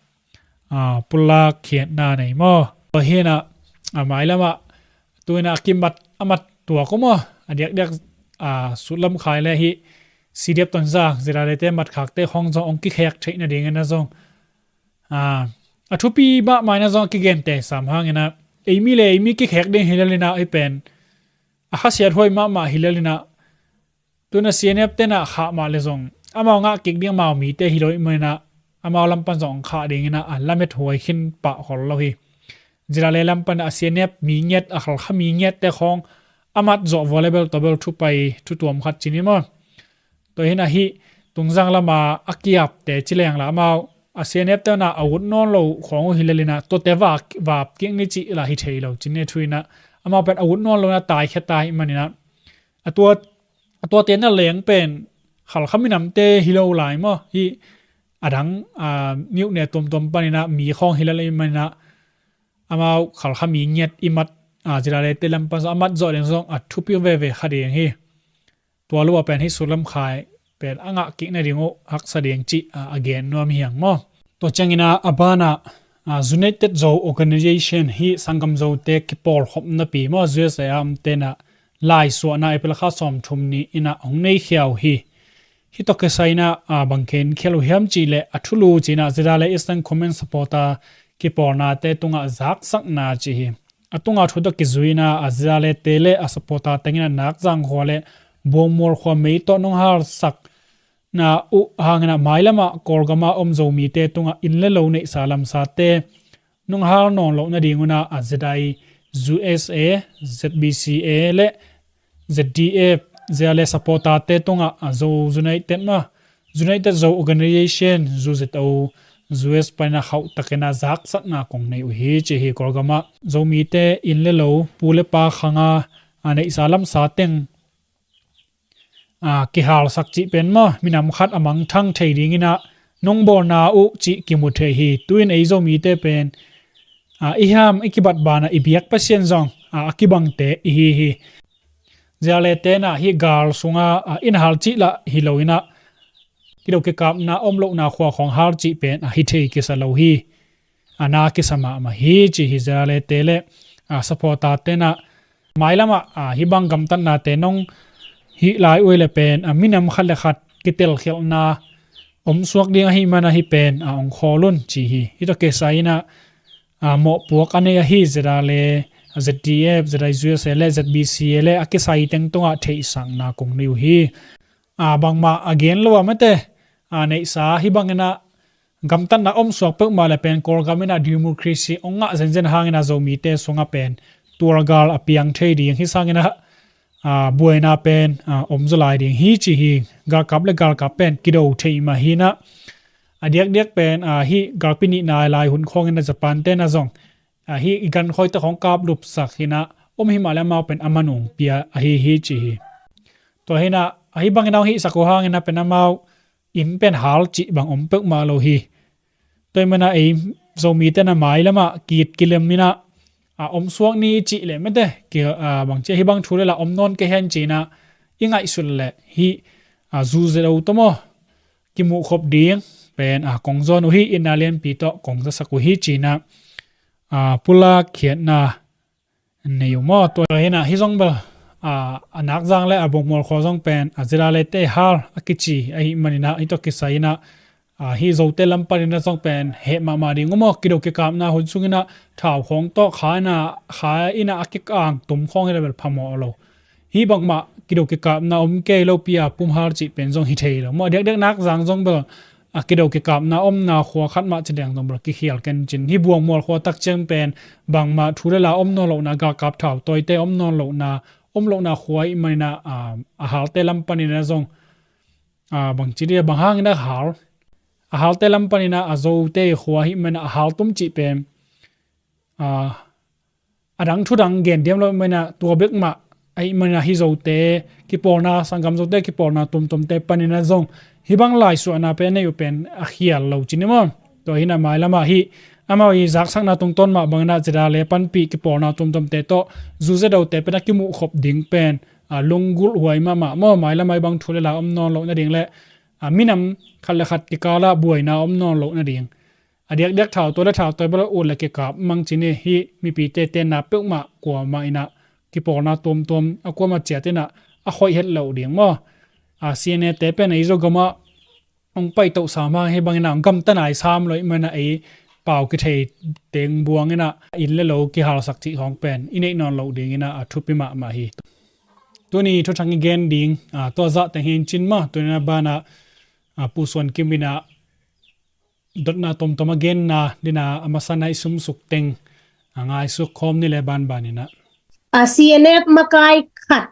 a, pulak khiatna nei maw. Tua hi in ah, a, mailam ah tu in ah a kimat, a mat tuak uh maw. A diakdiak, a, Sutlam Khai le hih C D F Tonzang, ZRA te matkhakte khawng zong hong kikhek theih nadingin ah zong, a, a thupi mahmah in ah zong a kigente sam hangin ah, ei mi le ei mi kikhek ding hi lel in ah, hih pen a khasiathuai mahmah hi lel in ah, tu in ah C N F te in ah khah mah leh zong amau ngah kik ding amau mite hi lo ahih manin ah, amau lam pan zong khah dingin ah a lamethuai khin pah khol lo hi. ZRA le lam pan ah C N F mi ngiat, a Khalkha mi ngiatte khawng a mat zawh vua le bel tua bel thu pai, thu tuam khat ci ni maw. Tua hi in ah hih Tungzang lam a a kiapte ci leng la amau a C N F te in ah a ut nawn lo khawng uh hi lel in ah, tuate va, vap kik ni cih la hi thei lo ci ni, thu in ah amau pen a ut nawn lo in ah taikhia ta ahih manin ah, a tua, a tuate in ah leng pen Khalkha minamte hi lo lai maw. Hih a dang, a, mi uh ne tuamtuam panin ah mi khawng hi lel ahih manin ah, amau Khalkha mi ngiat i mat, a, ZRA te lam pan zong a mat zawh ding zong a thupi veve kha ding hi. Tua lo a pen hih Sutlam Khai pen a ngah kik nading uh haksa ding cih, a, a gen nuam hi hang maw. Tua ciangin ah a banah, ah, United Zo Organization hi sanggam Zote kipawlkhopnapi maw, U S A a omte in ah laisuahna April kha sawmthum ni in ah hong neikhia uh hi. Hih tawh kisai in ah, ah, bang khenkhial uh hiam cih leh a thulu ci-in ah ZRA le Eastern Command supporter kipawlnate tungah zaksakna ci hi. A tunga thu tawh kizui in ah, ah, ZRA-te le a supporter teng in ah Nakzang khua le Buangmual khua mei tawh nong halsak na uh hangin ah mailamah Kawlgam a om Zomite tungah inn le lo neihsa lamsate nong hal nawn loh nadingun ah, ah, Z I U S A, Z B C A le Z D F, ZRA le supporter-te tungah, ah, Zo United maw, United Zo Organization, U Z O, U S panin ah khauhtakin ah zaksakna kong nei uh hi ci hi. Kawlgam ah Zomite inn le lo, pu le pa khang a, ah, neihsa lamsa teng, ah, kihalsak cih pen maw, minam khat a mangthang thei dingin ah nong bawlna uh cih kimu thei hi. Tu-in ei Zomite pen, ah, i ham i kibat banah i biak Pasian zong, ah, a kibangte i hi hi. ZRA-te in ah hih gal sungah, ah, inn hal cih lah hi loin ah kido kikapna om lohna khua khawng hal cih pen, ah, hi thei kisa lo hi. A na kisa mahmah hi ci hi. ZRA-te le, ah, supporter-te in ah mailamah, ah, hih bang gamtatnate nong hih lai uh hi leh pen, ah, minam khat le khat kitelkhialhna om suak ding ahih man ah hih pen, ah, ong khawl un ci hi. Hih tawh kisai in ah, ah, mawhpuak a nei ahi ZRA le, ah, Z D F, ZRA U S A le Z B C A le a kisai teng tungah theihsakna kong nei uh hi. Ah, bangmah a gen lo a mate, ah, neihsa hih bangin ah gamtatna om suak peuhmah le pen Kawlgam in ah democracy ong ngah zenzen hangin ah Zomite sungah pen tualgal a piang thei ding hi sangin ah, ah, buaina pen, ah, om zaw lai ding hi ci hi. Galkap le galkap pen kido thei mah hi in ah, a diakdiak pen, ah, hih galpi nihna lai hun khawngin ah Japan-te in ah zong, ah, hih i gankhawite khawng kaplupsak hi in ah om hi mah le amau pen a man ong pia ahi hi ci hi. Tua hi in ah, ah, hih bangin ah hong hihsak uh hangin ah pen amau inn pen hal cih bang om peuhmah lo hi. Tua ahih man ah ei Zomite in ah mailamah ki-it kilem in ah, ah, om suak ni cih leh mate, ki, ah, bangci hih bang thu le la om nawn kei hen ci-in ah i ngaihsut leh hih, ah, U Z O tawh maw kimuhkhop ding pen, ah, kong zawn uh hi. Itna lianpi tawh kong zasak uh hi ci-in ah, ah, pulak khiatna nei uh maw. Tua hi in ah hih zong bel, ah, a Nakzang le a Buangmual khua zong pen, ah, ZRA-te hal a kici ahih manin ah hih tawh kisai in ah, ah, hih Zote lam panin ah zong pen heh mahmah ding uh maw. Kido kikapna hun sungin ah thau khawng tawh kha in ah, kha in ah a kikang tum khawng hi leh bel phamawh lo. Hih bangmah kido kikapna om kei lopi a pumhal cih pen zong hi thei lo maw. A diakdiak Nakzang zong bel, a kido kikapna omna khua khat mah ci leng zong bel kikhial ken cin. Hih Buangmual khua tak ciang pen bangmah thu le la om nawn lohna, galkap thautawite om nawn lohna, om lohna khua ahih manin ah, a, a halte lam panin ah zong, a, bangci dia bang hangin ah hal, a halte lam panin ah a Zote khua ahih manin ah a hal tum cih pen, a, a dang thu dang gen diam lo ahih manin ah tua bek mah ahih manin ah hih Zote kipawlna, sanggam Zote kipawlna tuamtuamte panin ah zong hih bang laisuahna pen nei uh pen a khial lo cin hi maw. Tua hi in ah mailamah hih amau i zaksakna tungtawn mah bangin ah ZRA le panpih kipawlna tuamtuamte tawh U Z O-te pen a kimuhkhop ding pen, ah, lunggulh huai mahmah maw. Mailamah hih bang thu le la om nawn loh nading le, ah, minam khat le khat kikal ah buaina om nawn loh nading, a diakdiak thautawi le thautawi bel ut le kikap mang cin hi. Hih mipite tenna peuhmah kuamah in ah kipawlna tuamtuam a kuamah ciat in ah a khoih het loh ding maw. A, C N A-te pen ei Zogam ah hong paitoh sam hang hih bangin ah hong gamta nai sam lo ahih manin ah ei pau kithei teng buangin ah inn le lo kihalsak cih khawng pen i neih nawn loh dingin ah a thupi mahmah hi. Tuni thuthang i gen ding, a, tua zah teng hi in cin maw. Tuni in ah banah, a, Pu Suan Kim in ah dotna tomtom a genna dingin ah a masa in ah i sumsuk teng, a, ngaisuk khawm ni le banbanin ah. A, C N F makai khat,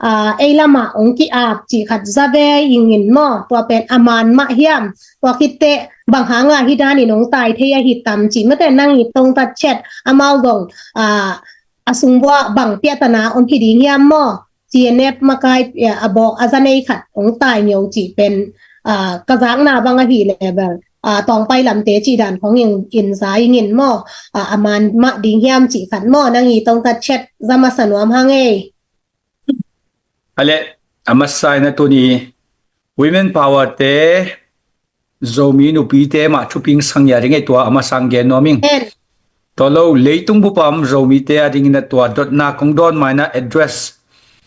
a, ei lamah hong ki-ap cih khat za ve ing in maw. Tua pen a man mah hiam? Tua khit teh bang hang a hih danin hong tai thei ahi tam cih mate, nang i tongtat ciat amau zong, a, a sung uah bang piahtana om hi ding hiam maw? C N F makai, eh, a bawk a za nei khat hong tai ngiau cih pen, ah, ka zakna bang ahih leh bel, ah, Tawngpai lamte cih dan khawng in, in za ing in maw, ah, a man mah ding hiam cih khat maw, nang i tongtat ciat za masa nuam hang ei. A leh, a masa in ah tuni Women Power-te Zomi nupite mah thuping sang ya ding ei, tua a masang gen nuam ing. Tua lo leitung bup a om Zomite a dingin a tua dotna kong dawn ma-in a address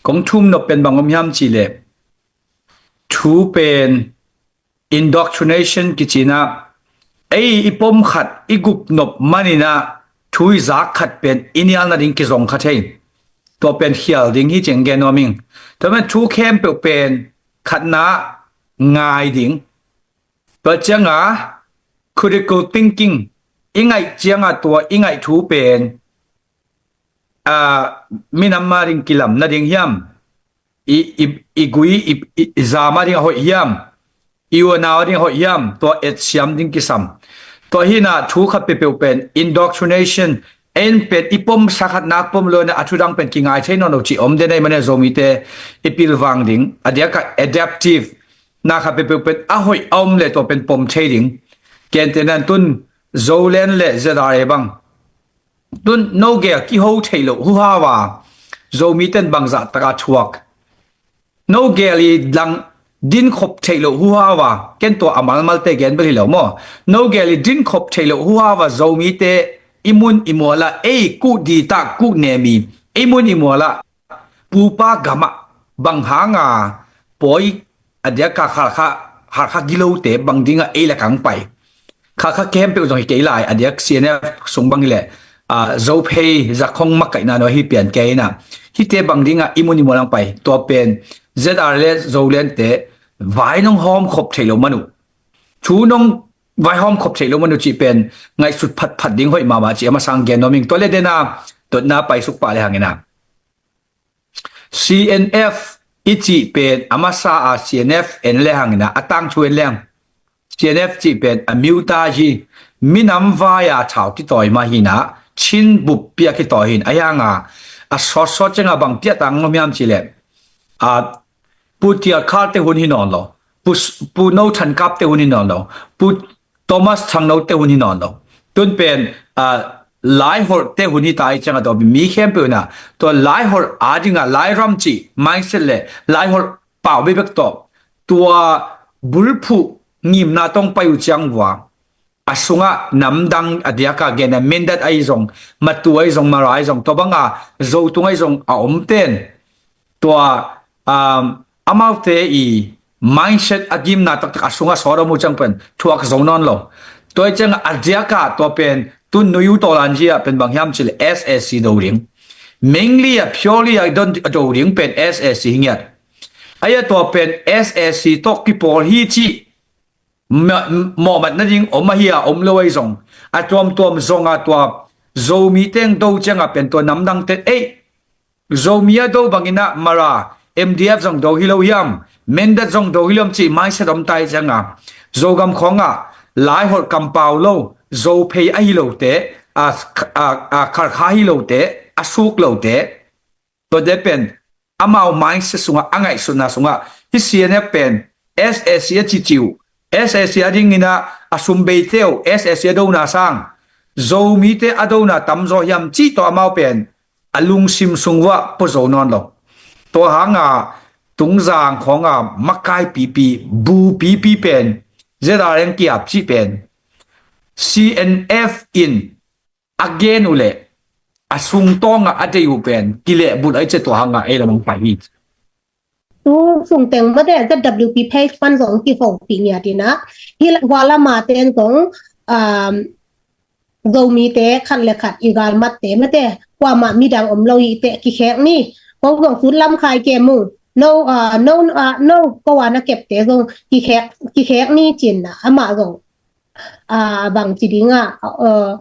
kong thum nop pen bang om hiam cih leh, thu pen indoctrination kici-in ah, ei i pom khat i gup nop manin ah thu i zak khat pen i nial nading kizong kha thei. Tua pen khial ding hi ci-in gen nuam ing. Tua pen thu khempeuh pen khatna ngai ding. Tua ciangah critical thinking, i ngaih ciangah tua i ngaih thu pen, ah, minam a ding kilam nading hiam, i, i, i gui, i, i, i zam a ding a hoih hiam, i unau a ding a hoih hiam, tua etsiam ding kisam. Tua hi-in ah thu khat peuhpeuh pen indoctrination, en pen i pom sa khat nak pom lo-in ah a thu dang pen kingai thei nawn lo cih om den ei, mane Zomite i pilvang ding. A diakah adaptive, na khat peuhpeuh pen a hoih a om leh tua pen pom thei ding. Gentehna-in tun Zoland le Z R A bang, tun no gel kiho theih loh huhau a Zomite in bangzah tak a thuak, no gel i dang dinkhop theih loh huhau a, ken tua a malmalte gen bel hi lo maw, no gel i dinkhop theih loh huhau a Zomite i mun i mual ah, ei kuh ditak kuh nem i, i mun i mual ah pupa gamah bang hanga pawi, a diakah Hakha, Hakha gilote bang dingah ei lakah hong pai? Hakha khempeuh zong hi kei lai, a diak C N F sung bang hi leh, ah, Zophei, Zakhong makaihna nuai hi pian kei in ah, hihte bang dingah i mun i mual hong pai? Tua pen Z R le Zolandte vai nong hawmkhop theih loh man uh, thu nong vai hawmkhop theih loh man uh cih pen ngaihsut phatphat ding hoih mahmah cih a masang gen nuam ing. Tua le den a dotna paisuk pah le hangin ah, C N F i cih pen a masa a C N F en le hangin ah, a tangthu en le hang, C N F cih pen a miuta hi, minam vai a thau kitawi mah hi-in ah, Chin buppi a kitawi hi-in, a hi hanga a sawtsawt ciangah bang piahtang om hiam cih leh, ah, Pu Tial Khar te hun hi nawn lo, Pu, Pu No Than Kap te hun hi nawn lo, Pu Thomas Thang No te hun hi nawn lo. Tun pen, ah, Laiholh te hun hi ta i ciangah tua mi khempeuh in ah, tua Laiholh a dingah Lairam cih mindset le Laiholh pau bekbek tawh, tua bulphuh ngimna tawh hong pai uh ciang vua, a sungah namdang a diakah gen a Mindat ahi zong, Matu ahi zong, Mara ahi zong, tua banga Zotung ahi zong a om ten, tua, um, amaute i mindset a gimna taktak a sungah sawt om uh ciang pen thuak zo nawn lo. Tua hi ciangah a diakah tua pen tun nuyu tawlan hi ah pen bang hiam cih leh S A C do ding. Mainly a purely a don, a do ding pen S A C hi ngiat. Ahi a tua pen S A C tawh kipawl hi cih ma-, mawhmat nading om ahi a, om lo ahi zong, a tuamtuam zong a tua Zomi teng do ciangah pen tua namdang ten, ei, Zomi a do bangin ah Mara, M D F zong do hi lo hiam, Mindat zong do hi lo hiam cih mindset om ta hi ciangah, Zogam khawngah Laiholh kampau lo, Zophei ahi lote, a, a, a, Khalkha hi lote, a suk lote, tuate pen amau mindset sungah, a ngaihsutna sungah, hih C N F pen S A C a cici uh, S A C a dingin ah a sum beite uh, S A C a dona sang Zomite a dona tamzaw hiam cih tawh amau pen a lungsim sung uah pua zo nawn lo. Tua hanga Tungzang khawnga makai pipi, bu pipi pen, Z R N kiap cih pen, C N F in a gen uh leh a sungtawngah a deih uh pen kilehbulh ahi ciang tua hangah ei lamang pai hi. Tu sungteng mate Z W P page pan zong kihopih ngiat in ah, hih hua lama ten zong, um, Zomite khat le khat i galmatte mate, kuamah midang om lo hi teh kikhek ni. Ko zong sut lam khai ke mung. No, uh, no, uh, no, ko a na kepte zong kikhek, kikhek ni cin ah amah zong, ah, bang ci ding ah, ah,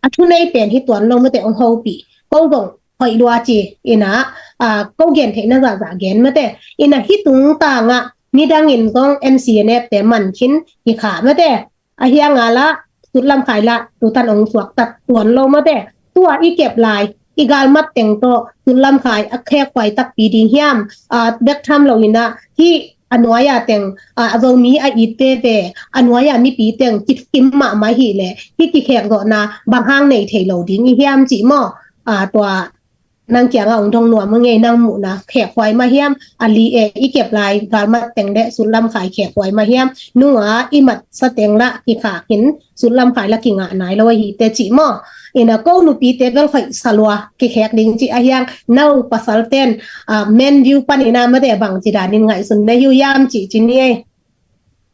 a thunei pen hi tuan lo mate, ong hopih. Ko zong hoih lua ci in ah, ah, ko gen theihna zahzah gen mate. In ah hih tungtang ah midang in zong N C N F te man khin hi kha mate. A hiang a lah, sut lam khai lah, tutan ong suaktat tuan lo mate. Tua i kep lai, i galmat teng tawh sut lam khai a khekhuai takpi ding hiam, ah, bek tham lo in ah, hih a nuai-a teng, ah, a Zomi a it veve, a nuai-a mipi teng kikim mahmah hi leh, hih kikhek zawhna bang hang nei thei lo ding i hiam cih maw? Ah, tua nang kiangah hong dong nuam a ngei, nang muhna khekhuai mah hiam? A li e i kep lai galmat teng le sutlam khai khekhuai mah hiam? Nunga i matsa teng lah kikhak in sutlam khai lah kingah nai lo ahi te cih maw? Ina ko nupite bel khoih salua kikhek ding cih ahiang, nau pasal ten, ah, men view pan ina mate bang ci danin ngaihsun na hiu hiam cih ci ni ei.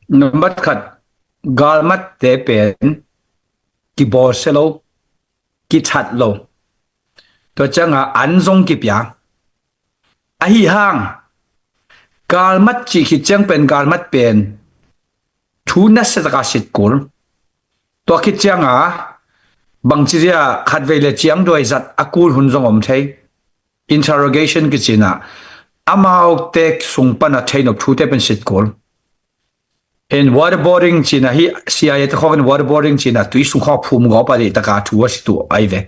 Number khat, galmat te pen kibawlsia lo, kithat lo. Tua cianga an zong kipia. Ahi hang, galmat cih khit ciang pen, galmat pen thu nasia taka sit kul. Tua khit cianga bangci dia khatvei le ciang duai zat a kul hun zong om thei. Interrogation kici ina, amaute sung pana theinop thute pen sit kul. In waterboarding ci ina, hi C I A te khawng in waterboarding ci ina, tui sung khawng phum gawp a deih taka thu a sit uh ahi ve.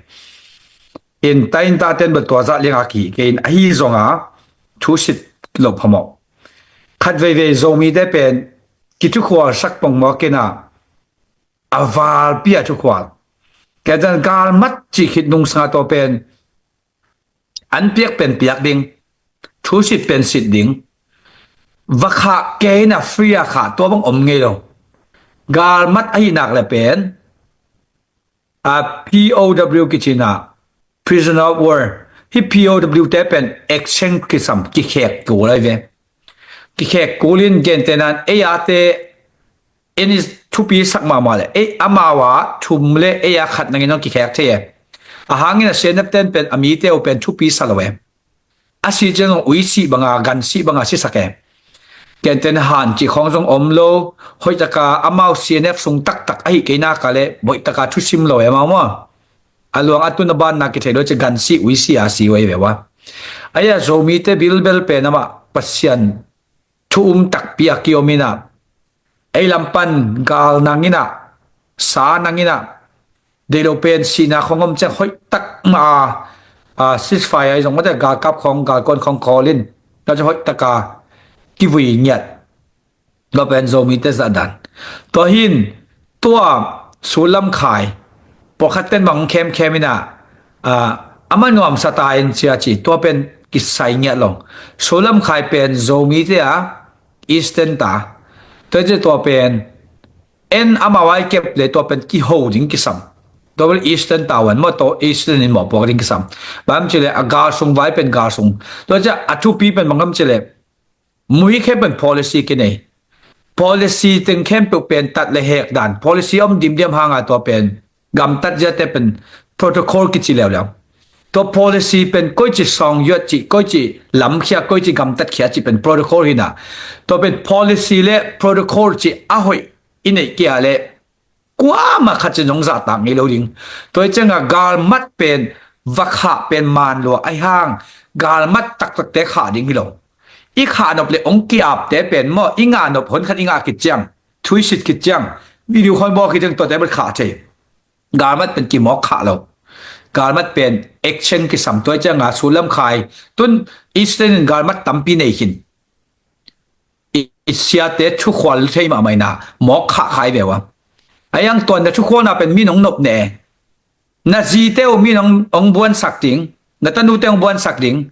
In tain taten bel tua zah lianga kihih kei in, ahi zonga thu sit loh phamawh. Khatveivei Zomite pen kithukhualsak pongmawk ina, a valpi a thukhual. Kei tan galmat cih khit nungsanga tua pen an piak pen piak ding, thu sit pen sit ding. Va khah kei ina, free a khah, tua bang om ngei lo. Galmat ahi nak le pen, a, P O W kici ina, prisoner of war. Hi P O W te pen exchange kisam, kikhek kul ahi ve. Kikhek kul in, gentehna in ei a te in i thupi sak mahmah le, ei amau a thum le ei a khat nangin hong kikhek thei e. A hangin a C N F ten pen a mite uh pen thupi sa lo e. A si ciang zong uisih banga, gansih banga sisak e. Gentehna in han cih khawng zong om lo, hoihtaka amau C N F sung taktak ahi kei nak le, hoihtaka thusim lo e amau maw. A luang a tun a banna kithei lo ci, gansih uisih a si uh ahi ve ua. Ahi a Zomite bilbel pen amah Pasian thu um takpi a kiom ina, ei lam pan gal nang ina, sa nang ina, deih lo pen sihna khawng om ciang hoihtak mah a, a, ceasefire ahi zong mate, galkap khawng, galkuan khawng kawl in, tua ciang hoihtaka kivui ngiat. Tua pen Zomite zahdan. Tua hin, tua sullam khai, pawlkhat ten bang khemkhem ina, a, a ma nuamsa ta in cia ci, tua pen kisai ngiat lo. Sullam khai pen Zomite a, Eastern ta. Tua ci tua pen, en amau a i kep le tua pen kiho ding kisam. Tua pen Eastern ta wan maw, tua Eastern in mawhpuak ding kisam. Bang hiam ci le a galsung vai pen galsung. Tua ci a thupi pen bang hiam ci le, mui khem pen policy kinei. Policy teng khempeuh pen tat le hek dan. Policy om dimdiam hanga tua pen gamtat ziate pen protocol kici leuleu. Tua policy pen koici sawng yuat cih, koici lamkhia, koici gamtat khia cih pen protocol hi ina. Tua pen policy le protocol cih a hoih i neih kei a le kuamah khat cin hong zahtak ngei lo ding. Tua hi cianga galmat pen va khah pen man lua ahi hang, galmat taktakte khah ding hi lo. I khah nop le hong ki-apte pen maw, i ngah nop hon khat i ngah khit ciang, thu i sit khit ciang, video khawng bawl khit ciang tuate bel khah thei. Galmat pen kimawk khah lo. Galmat pen action kisam. Tua hi cianga sullam khai, tun Eastern in galmat tampi nei khin. I, i siate thukhual thei mahmah ina, mawk khah khai ve ua. Ahi hang tua na thukhualna pen mi nong nop ne. Na zite uh mi nong, ong buansak ding, na tanute ong buansak ding.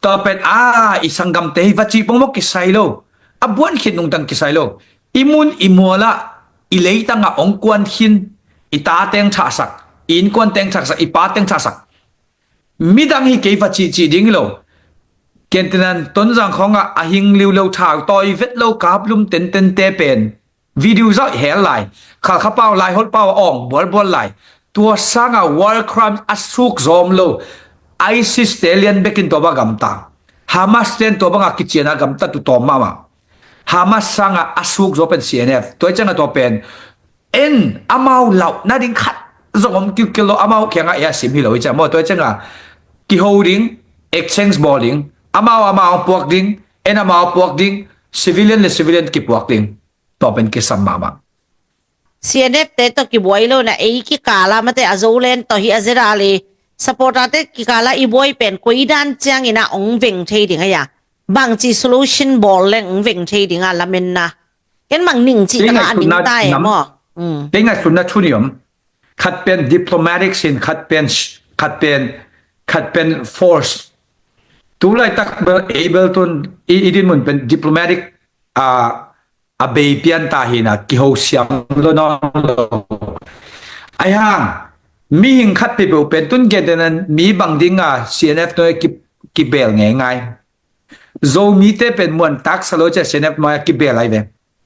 Tua pen a, i sanggamte hi va cih pongmawk kisai lo. A buan khit nungtang kisai lo. I mun i mualah, i leitangah ong kuan khin, i ta teng thahsak, i innkuan teng thahsak, i pa teng thahsak. Midang hi kei va cihcih ding hi lo. Gentehna in Tonzang khawngah a hing liulo, thau tawi vet lo, kaplum tentente pen video zauh hel lai, Khalkha pau, Laiholh pau a awng bualbual lai. Tua sanga war crime a suk zawm lo ISIS te lian bekin tua bang gamta. Hamas ten tua banga kiciana gamta tu tawm mahmah. Hamas sanga a suk zaw pen CNF. Tua hi cianga tua pen en amau lauh nading khat zong om kilkil lo, amau kiangah ei a sim hi lo hi ciang maw. Tua hi cianga kiho ding, exchange bawl ding, amau amau puak ding, en amau puak ding, civilian le civilian kipuak ding. Tua pen kisam mahmah. CNF te tawh kibuai lo na ei kikala mate a Zoland tawh hi a zera le supporter te kikala i buai pen koi dan ciangin a ong veng thei ding a ya. Bangci solution bawl leng ong veng thei ding a lamenna. Ken mang ning ci taka a ning ta e maw. Kei ngaihsutna thu nih om. Khat pen diplomatic sin, khat pen, khat pen Khat pen force. Tu laitak bel ei bel tun i, i dinmun pen diplomatic, a, a bei pian ta hi na, kiho siam lo nawn lo. Ahi hang mihing khat peuhpeuh pen tun gentehna mi bang dinga C N F nuai ki, kibel ngeingai. Zomite pen muantak sa lo cia C N F nuai a kibel ai ve.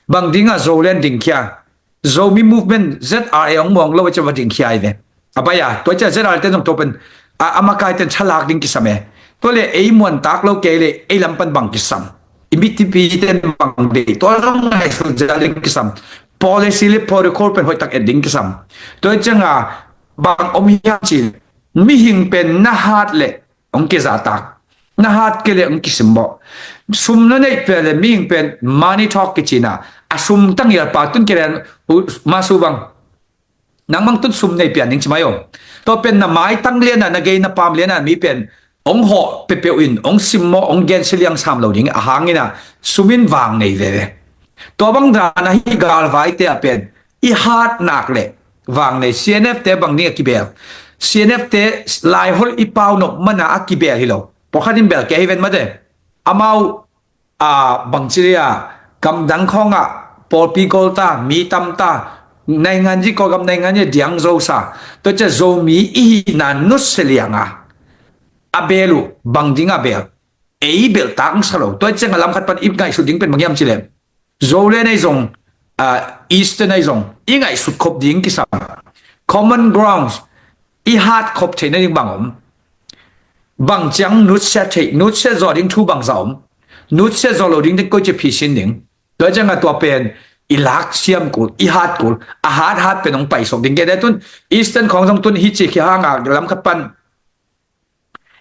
Bang dinga Zoland dingkhia, Zomi movement Z R A hong muang lo cia va dingkhia ai ve. A pai a, tua cia Z R A te zong tua pen, a, a makai ten thalak ding kisam e. Tua le ei muantak lo kei le ei lam pan bang kisam, i mitipi ten bang dei, tua zong ngaihsut zel ding kisam. Policy le protocol pen hoih tak et ding kisam. Tua cianga bang om hiam ci, mihing pen na hat le hong kizahtak, na hat kei le hong kisimmawh. Sum na neih pia le mihing pen money talk kici na, a sum tang ial pa tun kei le, u, masu bang, nang bang tun sum nei pian ding ci mai om. Tua pen na maitang liana, na gei na pam liana mi pen hong hawh peuhpeuh in hong simmawh, hong gensia liang sam lo ding a hang ina, sum in vang nei veve. Tua bang dana hih galvaite a pen i hat nak le vang nei. C N F te bang ding a kibel, C N F te Laiholh i pau nop mana a kibel hi lo. Pawlkhat in bel kei hi ven mate. Amau, a, bangci dia, gamdang khawngah pawlpi gol ta, mi tam ta, naingan ji, Kawlgam naingan ji diang zo sa. Tua cia Zomi i hihna nutsia lianga a bel uh, bang dinga bel, ei belhtak sa lo. Tua cianga lam khat pan i ngaihsut ding pen bang hiam ci le, Zoland ahi zong, a, Eastern ahi zong i ngaihsut khop ding kisam. Common grounds i hat khop theih nading bang om? Bang ciang nutsia theih, nutsia zawh ding thu bangzah om? Nutsia zawh lo ding te koi cia phisin ding? Tua cianga tua pen i lak siam kul, i hat kul, a hat hat pen hong paisok ding. Kei te tun Eastern khawng zong tun hi ci khi hanga lam khat pan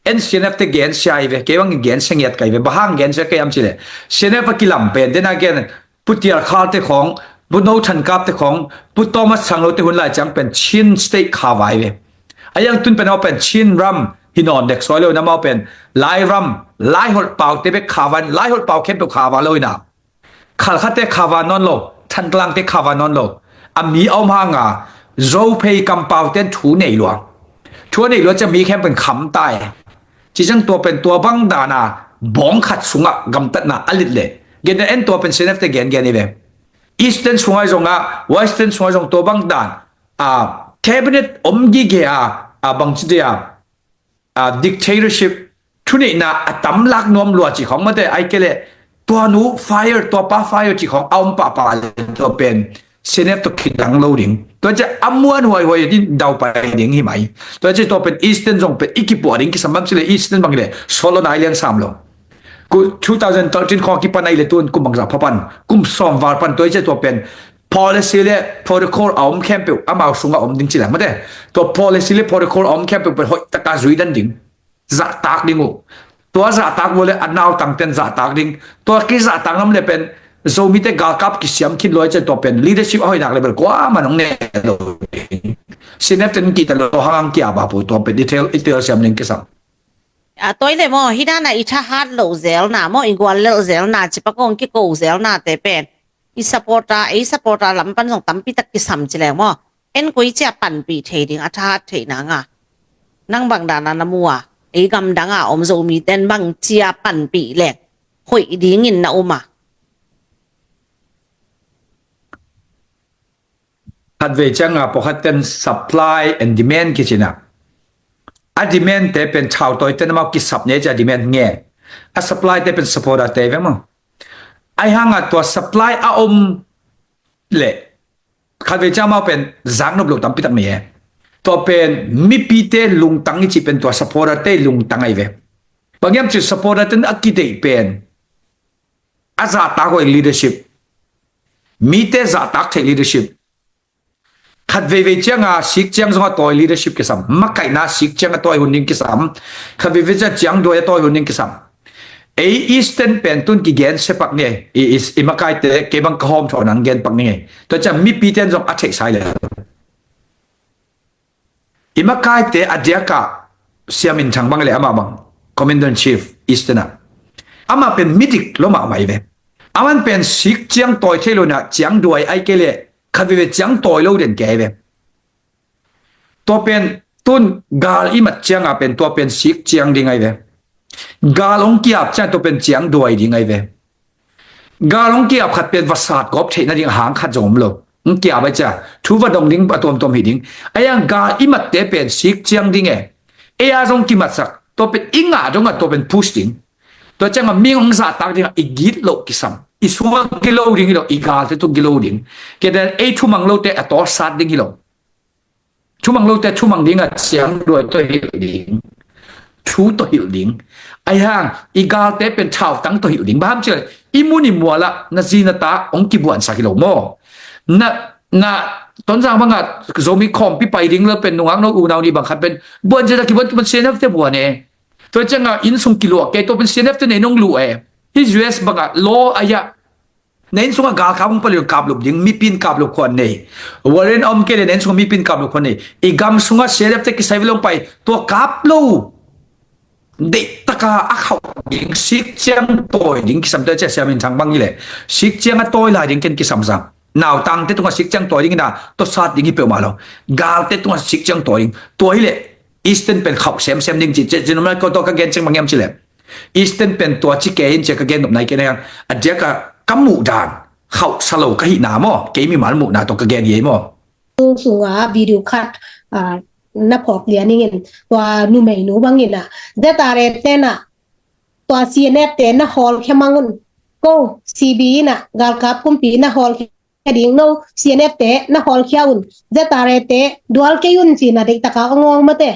en C N F te gensia hi ve, kei bangin gensia ngiat kai ve. Bang hang gensia kai am ci le, C N F a kilam pen dena gen, Pu Tial Khal te khawng, Pu No Than Kap te khawng, Pu Thomas Thang Lo te hun lai ciang pen Chin State kha vai ve. A yang tun pen amau pen Chin ram hi nawn dek suai lo na, amau pen Lai ram, Laiholh pau te bek kha vai, Laiholh pau khempeuh kha vai lo ina. Khalkha te kha vai nawn lo, Thantlang te kha vai nawn lo. A mi a om hanga Zophei kampau ten thu nei lua. Thu a nei lua cia mi khempeuh in kham tai. Ci ciang tua pen tua bang dana bawng khat sungah gamtatna a lit le. Gen en tua pen C N F te gen gen hi ve. Eastern sungah zong a, Western sungah zong tua bang dan, a, cabinet om gige a, a, bangci dia, a, dictatorship, thuneihna a tam lak nuam lua ci khawng mate, ai kei le tua nu fire, tua pa fire ci khawng a om pahpah le tua pen C N F tua kidang lo ding. Tua cia a muan huaihuai din dau pai ding hi mai. Tua cia tua pen Eastern zong pen i kipuah ding kisam bam ci le Eastern bang le solo nai liang sam lo. Ku two thousand thirteen khawng kipan ai le tun kum bangzah pha pan, kum sawm val pan tua cia tua pen policy le protocol a om khempeuh amau sungah om ding ci le mate. Tua policy le protocol a om khempeuh pen hoih taka zui dan ding. Zahtak ding uh. Tua zahtak uh le a nautang ten zahtak ding. Tua kizahtak ngam le pen Zomite galkap kisiam khin luai cia tua pen leadership a hoihnak le bel kuaman hong ne lo ding. C N F ten kihta lo hang hang kia ba pu tua pen i tel, i tel siam ding kisam. A toi le maw, hi dana i thahat lo zelna maw, i guallelh zelna, cipa kong kiko zelna te pen i supporter, ei supporter lam pan zong tampi tak kisam ci leng maw. En koi cia panpih thei ding a thahat theihna nga, nang bang dana na mu a, ei gamdanga om Zomi ten bang cia panpih leng hoih dingin na um a? Khatvei cianga pawlkhat ten supply and demand kicina, a demand te pen thautawi ten amau kisap ne cia demand nge, a supply te pen supporter te ve maw. Ai hanga tua supply a om le khatvei cia amau pen zaknop lo tampi tak mei e. Tua pen mipite lungtang i ci pen tua supporter te lungtang ai ve. Bang hiam ci supporter ten a kideih pen a zahtak huai leadership, mite zahtak theih leadership. Khatveivei cianga sik ciang zonga tawi leadership kisam, makaihna sik cianga tawi hun ding kisam, khatveivei ciang ciang duai a tawi hun ding kisam. Ei Eastern pen tun kigen sepak ni ei, i, i, i makaite kei bang ka hawm thaw nang gen pak ni ei. Tua ciang mipi ten zong a theih sai le. I makaite a diaka Sia Min Thang bang le amah bang Commander in Chief Eastern a, amah pen midik lo mahmah i ve. Aman pen sik ciang tawi thei lo na ciang duai ai kei le khatveivei ciang tawi lo den kei ve. Tua pen Tun gal i mat cianga pen tua pen sik ciang ding ai ve. Gal hong kiap ciang tua pen ciang duai ding ai ve. Gal hong kiap khat pen vasat gawp theihna ding a hang khat zong om lo. Hong kiap ai cia thu va dong ding a tuamtuam hi ding. Ai ang gal i matte pen sik ciang ding e. Ei a zong kimatsak tua pen i ngah dong a tua pen push ding. Tua cianga mi hong zahtak ding a i git loh kisam. I sua gilo ding hi lo, i galte tu gilo ding. Kei te ei thumang lote a tawsat ding hi lo. Thumang lote thumang ding a ciang duai tawh hilh ding. Thu tawh hilh ding. Ai hang i galte pen thautang tawh hilh ding. Baham cile i mun i muala na zi na ta hong kibuansak hi lo maw? Na, na Tonzang banga Zomi khawmpi pai ding lo pen nungak no unau ni bang khat pen buan zia ta kibuan tu pen C N F te buan e. Tua cianga innsung kiluah kei tua pen C N F te nei nong luh e. Hi U S banga law a ya. Na inn sungah galkap hong paliun kaplup ding, mipin kaplup khuan nei. Warrant a om kei le na inn sungah mipin kaplup khuan nei. I gam sungah C N F te kisai vilong pai tua kap lo. Deihtaka a khauh ding sik ciang tawi ding kisam te cia siamin thang bang hi le sik ciang a tawi lai ding ken kisam sang. Nautangte tungah sik ciang tawi ding ina tua sat ding hi peuhmah lo. Galte tungah sik ciang tawi ding tua hi le Eastern pen khauh semsem ding ci ciah cinom lai ko tua ka gen ciang bang hiam ci le Eastern pen tua ci kei in cia ka gen nop nai kei na hiang a diaka ka muh dan khauh sa lo ka hihna maw kei mimal muhna tawh ka gen hi ei maw? Sunga video khat na phawk lian ingin tua numeinu bangin a Z R A te na tua C N F te na hawlkhia mangun ko C B ina galkap kumpi na hawlkhia ding no C N F te na hawlkhia un Z R A te dual kei un cina deihtaka ong ong mate.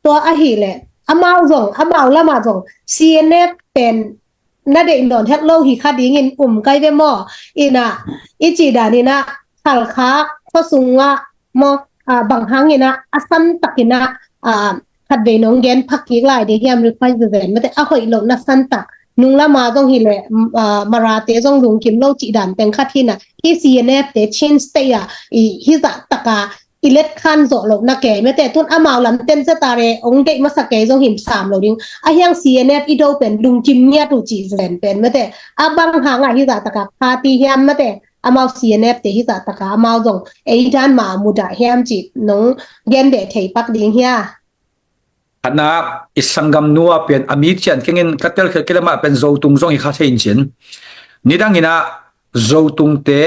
Tua ahileh amau zong amau lama zong C N F pen na deih nawn het lo hi kha dingin um kai ve maw? Ina i cih dan ina Khalkha khuasunga maw, bang hangina a san takina khatvei nong gen phak kik lai ding hiam? Request ven mate a hoih lo na san tak nung lama zong hileh Marate zong lungkim lo cih dan teng khat hina hi C N F te Chin State a i hizah taka i let khan zawh loh na kei mate tun amau lamten Z R A ong deih masa kei zong him sam lo ding a hiang C N F i do pen lungkim ngiat uh cih zen pen mate a bang hanga hizah taka party hiam mate amau C N F te hizah taka amau zong ei dan ma mudah hiam cih nong gen deh thei pak ding hia? Khatna i sanggamnu a pen a mi cian kengin ka telkhial kilamah pen Zotung zong hi kha thei in cin nidangina Zotungte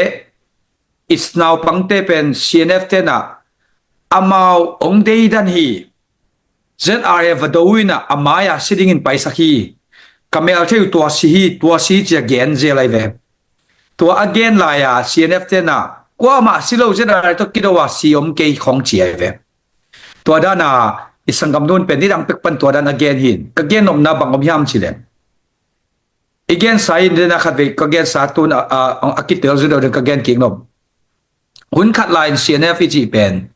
i naupangte pen C N F tena amau ong deidan hi. Z R A va do ina a mai-a si dingin paisak hi. Ka mel thei uh tua si hi, tua si cia gen zel ai ve. Tua a gen lai-a C N F tena kuamah si lo Z R A tawh kido a si om kei khong ci ai ve. Tua dana i sanggamnu in pen nidang pek pan tua dan a gen hin ka gen nopna bang om hiam ci le i gensa in dena khatvei ka gensa tun a kitel zu deuh den ka gen kik nop. Hun khat lai-in C N F i cih pen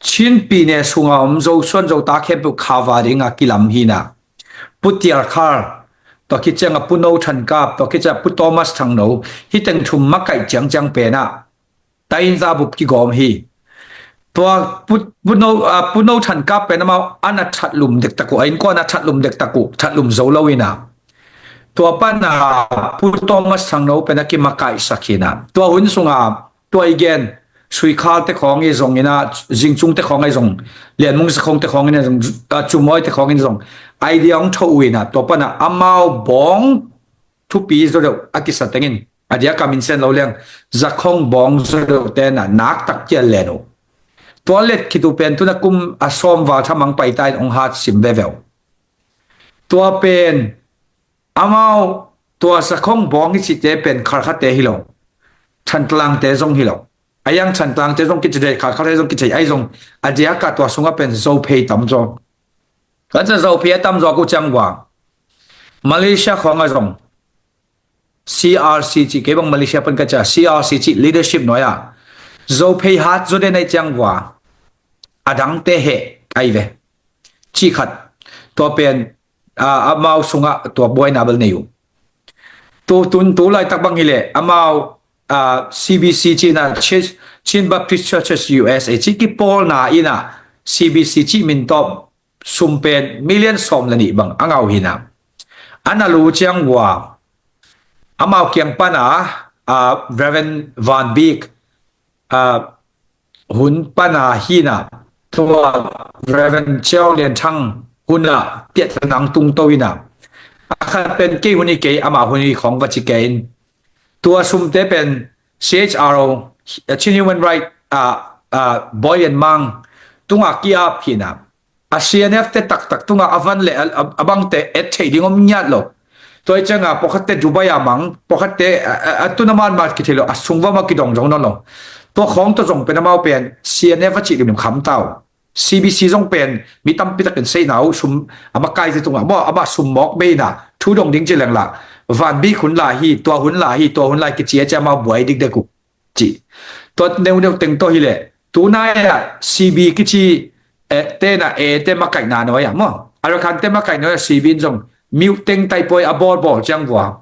Chin pine sunga om Zosuan Zota khempeuh khava dinga kilam hina Pu Tiar Khar tua khit cianga Pu No Than Kap tua khit cianga Pu Thomas Thang No hi teng thum makaih ciangciang pena tainza bup kigawm hi. Tua Pu, Pu No, Pu No Than Kap pen amau ana thatlum dektak uh a innkuan a thatlum dektak uh thatlum zo lo ina tua pana Pu Thomas Thang No pen a kimakaihsak hina tua hun sunga tua i gen Suikhal te khawng i zong ina Zingcung te khawng i zong Lianmung Zakhong te khawng ina zong Cumoi te khawng in zong idea hong tho uh ina tua pana amau bawng thupi zo deuh a kisa tengin a dia kamin sen lo leng Zakhong bawng zo deuh tena naktak kial len uh. Tua let khit uh pen tuna kum a sawm val thamang paita in ong hat sim veve uh. Tua pen amau tua Zakhong bawng i cihte pen Khalkhate hi lo, Thantlangte zong hi lo. A yang Thantlangte zong kici dei, Khalkhate zong kici ai zong a diaka tua sunga pen Zophei tam zaw. Kan sa Zophei a tam zaw ku ciang vua Malaysia khawng a zong C R C cih kei bang Malaysia pan ka cia C R C cih leadership nuai-ah Zophei hat zaw den ai ciang vua a dangte heh ai ve. Cih khat tua pen amau sungah tua buaina bel nei uh. Tu tun tu laitak bang hileh amau C B C cihna Chin Baptist Churches U S A cih kipawlna ina C B C cih min tawh sum pen million sawm le nih bang a ngau hina. A na lu ciang vua amau kiang pana Reverend Van Bik hun pana hina Tua Reverend Chiau Lian Thang hun ah piahtana tungto in ah, a khat pen kei hun hi kei, amah hun hi khawng va ci kei in. Tua sumte pen C H R O, Chin Human Right, ah, ah, Boy and Mang tungah ki-ap hi in ah, a C N F te taktak tungah a van le a, a, a bangte et theih ding om ngiat lo. Tua hi ciangah pawlkhatte Dubai ah mang, pawlkhatte, a, a, a tun a man mah kithei lo, a sung va mah kidong zong nawn lo. Tua khawng tawh zong pen amau pen C N F a cih limlim kham ta uh. C B C zong pen mi tampi takin seihna uh, sum a makai zia tungah maw, amah sum mawk bei in ah thu dong ding ci leng lah, van bik hun lai hi, tua hun lai hi, tua hun lai kici a cia amau buai dikdek uh. Ci. Tua neuneu teng tawh hileh, tunai ah C B kici, eh, te in ah, eh, te makaihna nuai ah maw, Arakan te makaihna nuai ah C B in zong miuh teng taipawi a bawlbawl ciang vua.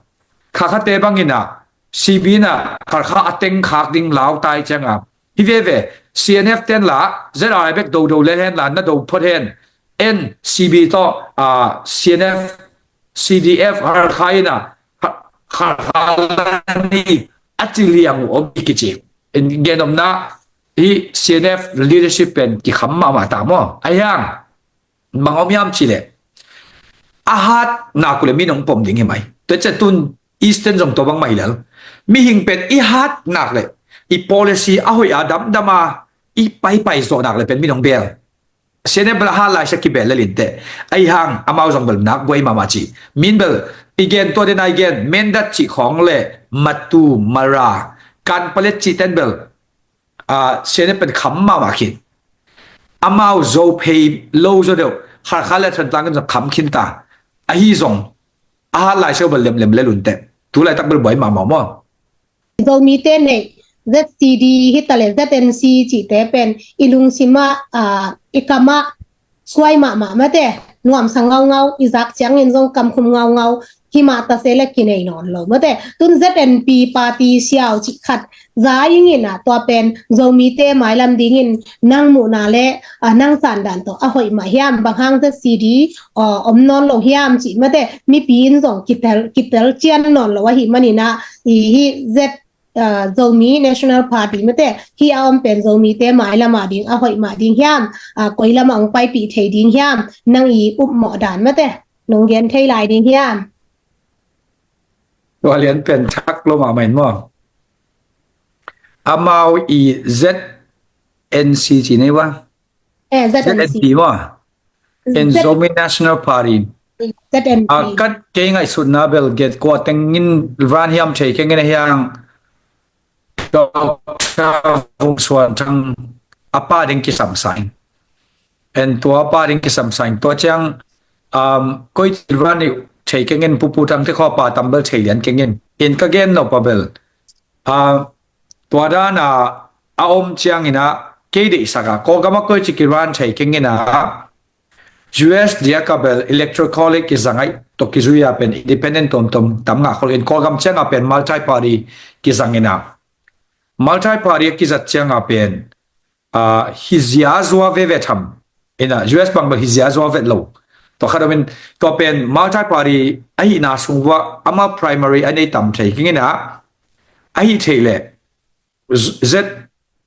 Khakhate bangin ah C B in ah Kharkha a teng khak ding lau tai ciangah, hi veve, C N F ten lah Z R I bek dodo le hen lah, na do phot hen. En C B tawh, ah, C N F, C D F Kharkha in ah, Kha-, Kharkha la ni a ci liang uh om hi kici. En gen omna hi, C N F leadership pen kikham mahmah ta maw. A hiang, bang om hiam cih leh, a hat nak uh leh mi nong pom ding hi mai. Tua ciang tun Eastern zong tua bang mah hi lel. Mihing pen i hat nak leh, i policy a hoih a damdam a i paipai zawh nak leh pen mi nong bel. C N F bel a hat lai sia kibel lel inteh. A hiang, amau zong bel nak buai mahmah ci. Min bel, i gen tua den a i gen, Mindat cih khawng leh, Matu, Mara, Kanpalet cih ten bel, ah, C N F pen kham mahmah khin. Amau Zophei lo zaw deuh, Kharkha le Thantlang in zong kham khin ta. Ahi zong, a hat lai sia uh bel lemlem lel unteh. Tu laitak bel buai mahmah maw. Zomite neih Z C D hi ta leh Z N C cihte pen i lungsim ah, ah, i kam ah suai mahmah mate, nuamsa ngaungau, i zak ciangin zong kamkhum ngaungau, himah ta se le kinei nawn lo mate. Tun Z N P party siau cih khat za ing in ah, tua pen Zomite mailam dingin nang muhna le, ah, nang sandan tawh a hoih mah hiam, bang hang Z C D, ah, om nawn lo hiam cih mate, mipi in zong kitel, kitel cian nawn lo ahih manin ah, i hi Z ah, Zomi National Party mate, hi a om pen Zomite mailam a ding a hoih mah ding hiam, ah, koi lam a hong paipih thei ding hiam, nang i upmawh dan mate, nong gen thei lai ding hiam? Tua lian pen thak lo mahmah in maw. Amau i Z N C ci nei ua. Eh, Z N C. Z N P maw. In Z- Zomi National Party. Z N P. Ah, kat kei ngaihsutna bel get kua tengin ran hiam thei keng in a hiang. Doctor Vung Suan Thang a pa ding kisam sa in. En tua pa ding kisam sa in. Tua ciang, um, koi ran i thei keng in, Pu Pu Thang te khaw pa tam bel thei lian keng in. In ka gen nop a bel. Ah, tua dan a a om ciangin ah, kei deihsak a, Kawlgam a koi ci kiran thei keng in ah, U S diak a bel Electoral College kizang ai, tua kizui a pen independent tuamtuam tam ngah khol in, Kawlgam ciang a pen multi party kizang in ah, multi party a kizat ciang a pen, ah, hi zia zua veve tham. In ah, U S bang bel hi zia zua vet lo. Tua khat om in, tua pen multi party ahihna sung vua, ama primary a nei tam thei keng in ah, ahi thei leh, Z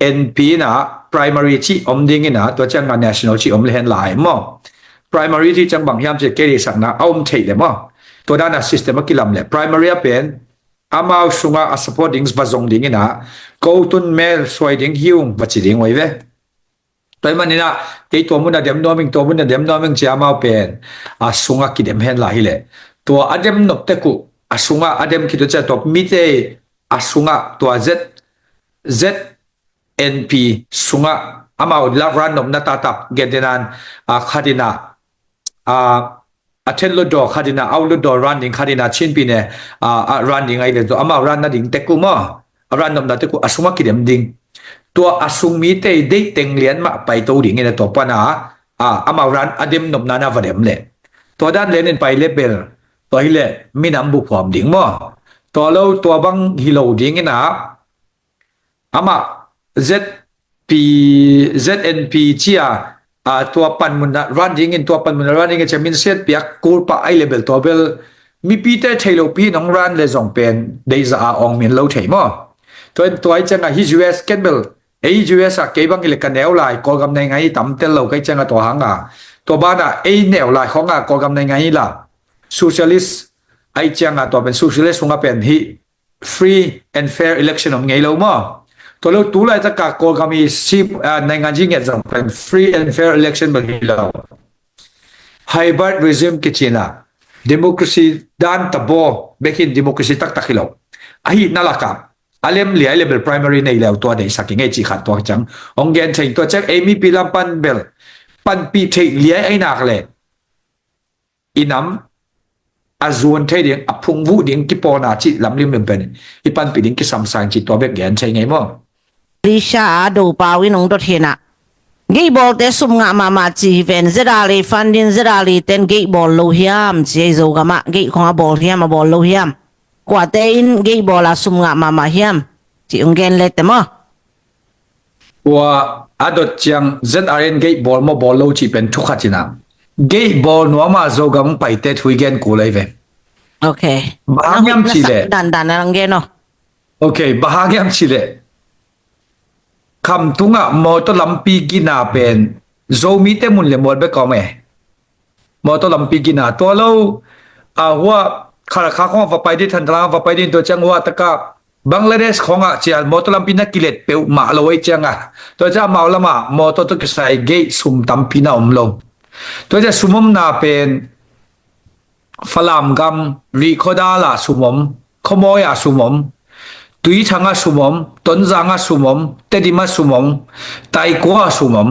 N P in ah primary cih om ding in ah, tua ciang a national cih om le hen lai maw. Primary cih ciang bang hiam cih kei deihsakna a om thei le maw. Tua dan a system a kilam le. Primary a pen, amau sung a a support ding va zong ding in ah, ko tun mel suai ding hi ung va ci ding ua hi ve. Tua ahih manin ah, kei tua mun a dem nuam ing, tua mun a dem nuam ing ci a amau pen, a sung a kidem hen lai hi leh. Tua a dem nop tek uh, a sung a a dem khit uh ciang tua mite a sung a tua Z, Z N P sung a amau la ran nopna taktak gen ding in ah, a khat in ah, a, a then lutdaw khat in ah, a ut lutdaw ran ding khat in ah, Chin Pi ne, a, a ran ding ai le tua, amau ran nading tek uh maw. A ran nopna tek uh, a sung a kidem ding. Tua a sung mite deih teng lian mah paito ding in ah tua pan a, a, amau ran a dem nopna na va dem leh. Tua dan lian in pai le bel, tua hi leh minam buphuam ding maw. Tua lo, tua bang hi lo ding in ah, amah Z P, Z N P ci a, a, tua panmun ah ran ding in, tua panmun ah ran ding in ci a min siat piak kul pah ai le bel tua bel mipite thei lo pi nong ran le zong pen deihzah a awng min lo thei maw. Tua in tua ahih ciang a hi U S ken bel Ei U S ah kei bang hi le ka neu lai, Kawlgam naingan hi tam tel lo ka hih ciangah tua hangah. Tua banah ei neu lai khawngah Kawlgam naingan hi la. Socialist ahih ciangah tua pen socialist sungah pen hih free and fair election om ngei lo maw? Tua lo tu laitakah Kawlgam i si, ah, naingan zi nget zong pen free and fair election bel hi lo. Hybrid regime kici in ah democracy dan tabaw bek in democracy taktak hi lo. Ahih na lakah a lem liai le bel primary nei leu tua deihsak i ngei cih khat tua ciang hong gen thei in tua ciang ei mipi lam pan bel panpih theih liai ahi nak le i nam a zuan thei ding, a phungvuh ding kipawlna cih lamlim lim pen i panpih ding kisam sa ing cih tua bek gen thei ngei maw? Malaysia a do pau in hong dot hi in ah, gei bawlte sum ngah mahmah ci hi ven, Z R A fund in Z R A ten gei bawl lo hiam ci ei, Zogam ah gei khong a bawl hiam, a bawl lo hiam? Kuate in gei bawl a sum ngah mahmah hiam ci hong gen le te maw? Tua a dot ciang Z R A in gei bawl maw bawl lo cih pen thu khat in ah, gei bawl nuam a Zogam paite thu i gen kul ahi ve. Ok. Bang hang hiam cih leh, dandan a lang gen aw. Ok, bang hang hiam cih leh, Khamtung ah mawtaw lampi gina pen Zomite mun le mual bek a om e. Mawtaw lampi gina tua lo, a, hua Khalkha khawng va pai ding, Thantlang va pai ding, tua ciang hua takah Bangladesh khawngah cial mawtaw lampi na kilet peuhmah lo ei ciangah, tua ciang amau lamah mawtaw tawh kisai gei sum tampi na om lo. Tua ciang sum omna pen Falam gam Rihkhawdal ah sum om, Khawmawi ah sum om, Tuithang ah sum om, Tonzang ah sum om, Tedim ah sum om, Taikua ah sum om.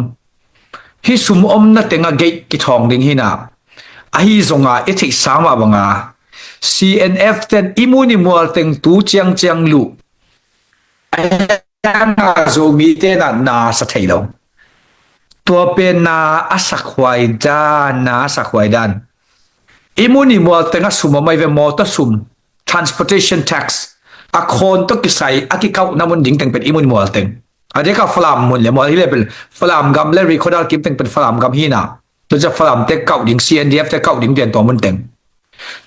Hih sum omna tengah gei kithawng ding hi in ah, ahi zongah i theihsa mah banga C N F ten i mun i mual teng tu ciangciang luh. A hianga Zomite na, na sa thei lo. Tua pen na a sakhuai dan, na a sakhuai dan. I mun i mual tengah sum om ahi ve, mawtaw sum, transportation tax, a khawn tawh kisai a kikauhna mun ding teng pen i mun i mual teng. A diakah Falam mun le mual hi le pen Falam gam le Rihkhawdal kim teng pen Falam gam hi in ah. Tua ciang Falamte kauh ding, C N D F te kauh ding pian tua mun teng.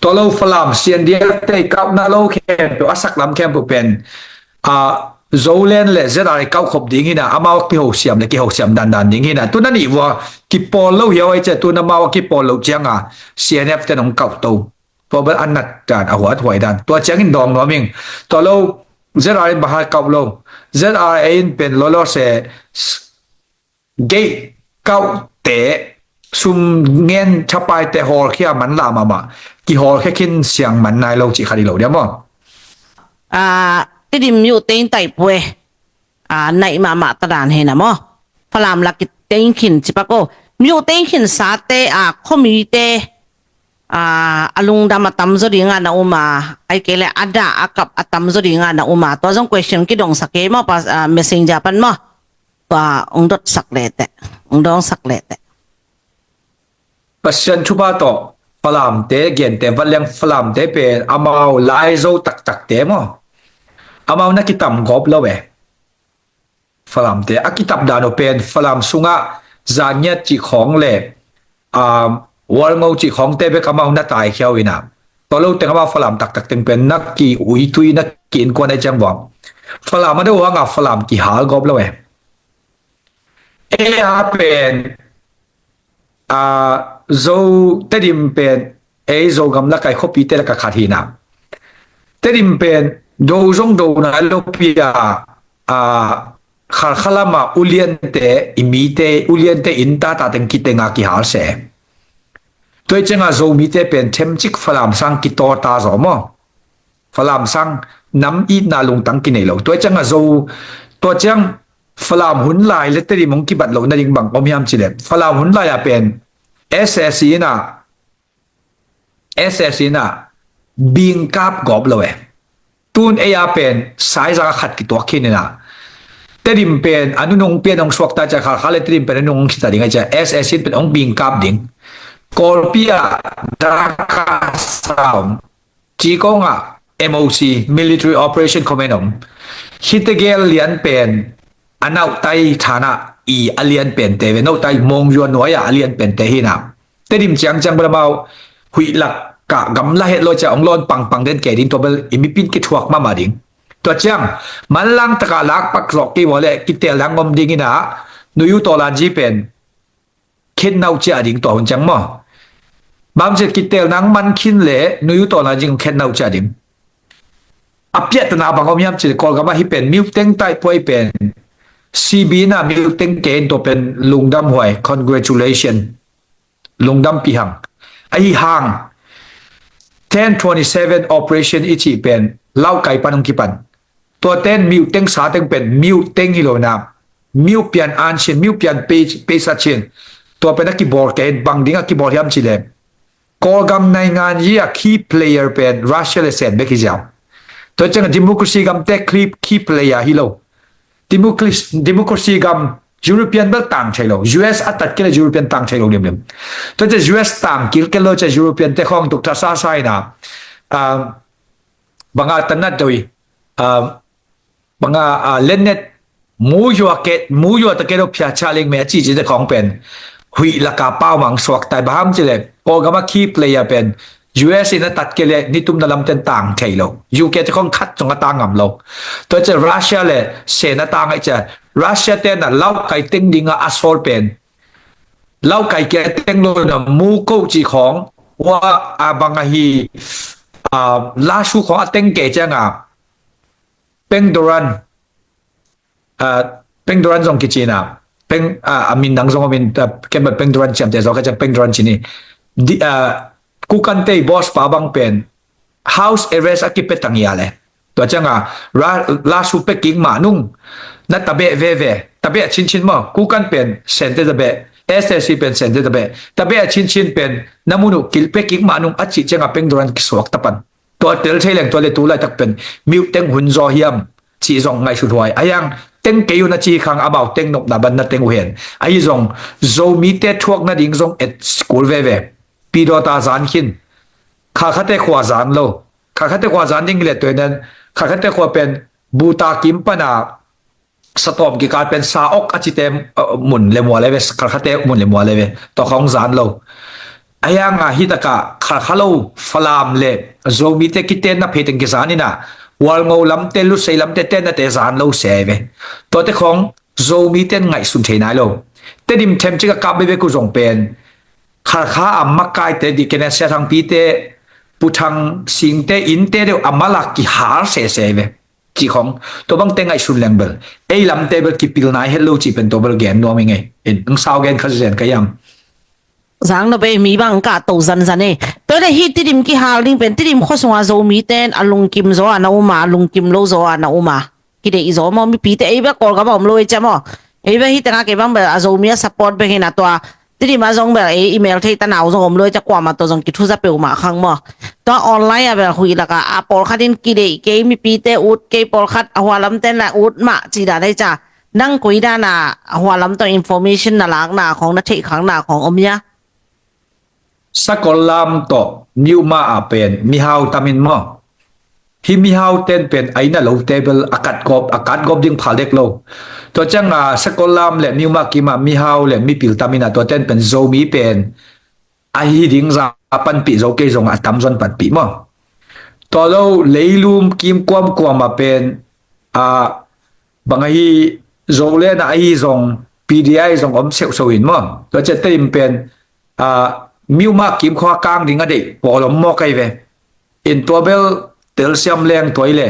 Tua lo Falam C N D F te kauhna lo khempeuh, a saklam khempeuh pen, a, Zoland le Z R A kauh khop ding hi in ah, amau kihosiam le kihosiam dandan ding hi in ah. Tu na nih vua kipawl lo hiau ai cia, tu na mau a kipawl lo cianga C N F te nong kauh to. Tua bel a nat dan, a huat huai dan. Tua ciangin dawng nuam ing. Tua lo Z R A in bang hang kauh lo. Z R A in pen lolo se gei kauhte sum ngen thapaite hawlkhia man la mahmah, kihawlkhia khin siang man nai lo cih khat hi lo dia maw? A, Tedim myo tein taipue, a, naih mahmah tadan hi na maw? Falam lak i tein khin cipak o. Myo tein khin sate, a, khomite, a, a lungdam a tamzaw dinga na um a, ai kei le a dah a kap a tamzaw dinga na um a. Tua zong question kidongsak kei maw, pa, a, messenger pan maw? Tua ong dotsak lete, ong dongsak lete. Pasian thupha tawh Falamte gente vat leng Falamte pen amau laizo taktakte maw? Amau na kitam gawp lo e. Falamte a kitap dan uh pen Falam sungah Zangiat cih khawng le, um, Walngo cih khawngte bek amau na taikhia uh in ah. Tua lo teng amau Falam taktak teng pen na ki-uitui, na ki-innkuan ai ciang vua. Falam a do hanga Falam kihal gawp lo e. Ei a pen, a, Zo, Tedim pen ei Zogam lak a i khuapite lak a khat hi in ah. Tedim pen do zong do nai lo pi a, a, Khalkha lam a uliante, i mite, uliante inn tata teng kitenga kihal se. Tua i cianga Zomite pen themcik Falam sang kitawta zaw maw? Falam sang nam itna lungtang kinei lo. Tua i cianga Zo, tua ciang Falam hun lai le Tedim hong kibat loh nading bang om hiam cih leh, Falam hun lai a pen S S in ah, S S in ah bingkap gawp lo e. Tun ei a pen saizang a khat kituak khin in ah, Tedim pen a nunung pian hong suakta cia, Khalkha le Tedim pen a nunung hong khita ding a cia, S S in pen hong bingkap ding. Kawlpi ah Darkasa om, ci kongah M O C, Military Operation Command om. Hite gel lian pen a nauhtai thanah i a lian pente ve, nauhtai Mawngzua nuai ah a lian pente hi in ah. Tedim ciangciang bel amau huih lak kah gamla het lo cia ong lawn pangpang den kei ding, tua bel i mipin kithuak mahmah ding. Tua ciang manlang taka lakpak zawh kei vua le kitelna ngom dingin ah nuyu tawlanji pen khen nau ciah ding tua hun ciang maw. Bamse kitelna man khin le nuyu tawlanji khen nau ciah ding. A piahtana bang om hiam cih le Kawlgam ah hih pen miuteng taihpuai pen C B na miuteng ke in tua pen lungdam huai, congratulation. Lungdampi hang. Ahi hang ten twenty seven operation i cih pen Laukai pan hong kipan. Tua ten miuteng sa teng pen miuteng hi lo na. Miupian an chin, miupian pei sa chin. Tua pen a kibawl ke in bang ding a kibawl hiam cih le Kawlgam naingan yi a key player pen Russia le Sen bek hi ziau. Tua ciang a democracy gamte key player hi lo. Democracy gam European bel tang thei lo, U S a tat kei le European tang thei lo limlim. Tua ciang U S tang kilkel lo ciang European te khawng tuk thasa sa ina banga tanat doi banga lennet mu yua ke mu yua ta ke lo phia cha ling me a ci ci te khawng pen huih laka pau mang suak tai baham ci le Kawlgam a key player pen U S in a tat kei le nitum na lamten tang thei lo. U K te khawng khat zong a tang ngam lo. Tua ciang Russia le Sen a tang ai ciang Russia te na Laukai teng ding a a sawl pen Laukai ke teng lo na mu ko ci khawng wa a bang a hi a lasu khawng a teng ke ciang a peng doran a peng doran zong kici na peng a a min nang zong a min a ken ba peng doran ciam te zong ka ciang peng doran ci ni di a kukan tei boss pa bang pen house arrest a kipe tang ia le tua ciang a lasu pe kik mah nung na tabe veve tabe a cincin maw kukan pen Sen te tabe S S C pen Sen te tabe tabe a cincin pen na mun uh kil pe kik mah nung a ci ciang a peng doran kisuak tapan. Tua tel thei leng tua le tu laitak pen miuteng hun zaw hiam cih zong ngaihsut huai a hiang teng kei uh na ci khang amau teng nopna ban na teng uh hen ahi zong Zomite thuak nading zong et kul veve. Pidawta zan khin. Khalkhate khua zan lo. Khalkhate khua zan ding le tuinen khalkhate khua pen buta kim pana satawm kikal pen sa ok a cite mun le mua le ve khalkhate mun le mua le ve tua khawng zan lo. A hianga hitaka khalkha lo Falam le Zomite kiten na phei teng kizan ina Walngo lamte Lusei lamte ten nate zan lo se ve. Tuate khawng Zomiten ngaihsun thei nai lo. Tedim themcik a kap bebek uh zong pen khalkha a makaite di kene sia thangpite puthang singte innte deuh a malak kihal sese ve. Cih khawng tua bangte ngaihsun leng bel ei lamte bel kipil nai het lo cih pen tua bel gen nuam i ngei. Ang sau gen kha zen ka hiam? Zang na bei mi bang ka to zanzan e. Tua le hi Tidim kihal ding pen Tidim khuasunga Zomi ten a lungkim zaw a na uma a lungkim lo zaw a na uma. Kideih zaw maw mipite ei bel Kawlgam a om lo ei cia maw. Ei bel hi tenga kei bang bel a Zomi a support bek hi na tua Tidim a zong bel ei email thei ta nau zong om lo ei cia kuama tua zong kithuza peuhmah khang maw. Tua online a bel huih laka a pawlkhat in kideih kei mipite ut kei pawlkhat a hualamten la ut mah ci dan ei cia. Nang koi dana a hualam tawh information na lakna khawng na theih khakna khawng om hia? Sakol lam tawh miuma ah pen mihau tamin maw? Hi mihau ten pen aina lo table a katgawp a katgawp ding phal dek lo. Tua cianga sakol lam le miuma kima mihau le mipil tamin a tua ten pen Zomi pen ahi ding za panpih zo kei zong a tamzon panpih maw? Tua lo leilum kim kuamkuam a pen a bang ahi zo le na ahi zong P D I zong om seuhseuh in maw? Tua ciah tedim pen a miuma kim khua kang ding a deih pawl om maw kai ve. In tua bel telsiam leng tuai le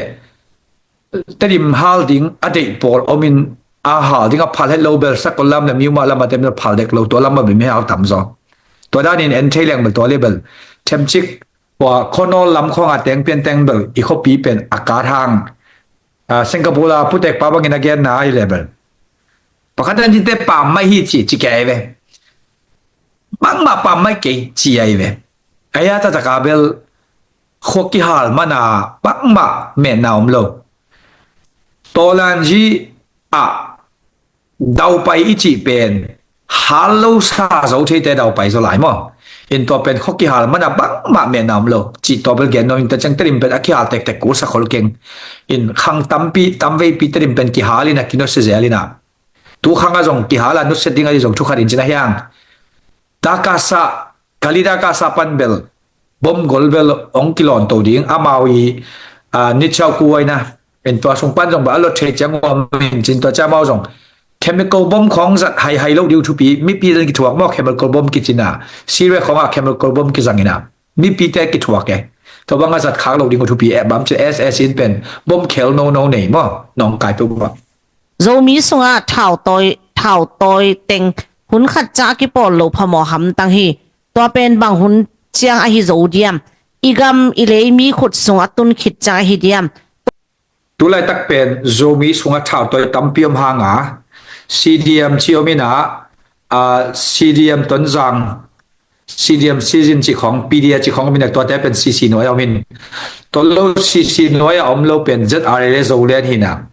tedim hal ding a deih pawl om in a hal ding a phal het lo bel sakol lam le miuma lam a tem bel phal dek lo tua lam a bel mihau tam zaw. Tua danin en thei leng bel tua le bel themcik tua khonol lam khawng a teng pian teng bel i khuapi pen a kat hang. Singapore a putek pa bangin a genna ahi le bel pakhat an dinte pam mai hi ci ci kei ve. Bangmah pam mai kei ci ai ve. Aya tataka bel khua kihal mana bangmah mehna om lo. Tawlanzi ah daupai i cih pen hal lo sa zo theite daupai zo lai maw? In tua pen khua kihal mana bangmah mehna om lo cih tua bel gen nuam in ta ciang tedim pen a kihal tektek kul sa khol keng. In khang tampi tamveipi tedim pen kihal ina kinosia zel ina tu khang a zong kihal a nusia ding a zong thukhat in cin a hiang. Dakasa kali dakasa pan bel bom gol bel ong kilon to ding amau i nichau kuaina En tua sung pan zong ba a lot thei ciang om in cin tua ciang amau zong chemical bomb khawng zat haihai lo ding uh thupi, mipi zan kithuak maw, chemical bomb kicina, Syria khawngah chemical bomb kizangina, mipite kithuak e. Tua banga zat khak lo ding uh thupi e, bang ci S S in pen bomb khel nono nei maw, nawngkai peuh maw. Zomi sungah thautawi, thautawi teng hun khat ciang a kipawl lo phamawh hamtang hi. Tua pen bang hun ciang ahi zo diam? I gam i lei mi khut sung a tun khit ciang ahi diam? Tulaitak pen Zomi sungah thautawi tampi om hanga, C D M ci om ina, a, C D M Tonzang, C D M Sizin ci khawng, P D A ci khawng om ina, tuate pen C C nuai a om in. Tua lo C C nuai a om lo pen Z R A le Zoland hina.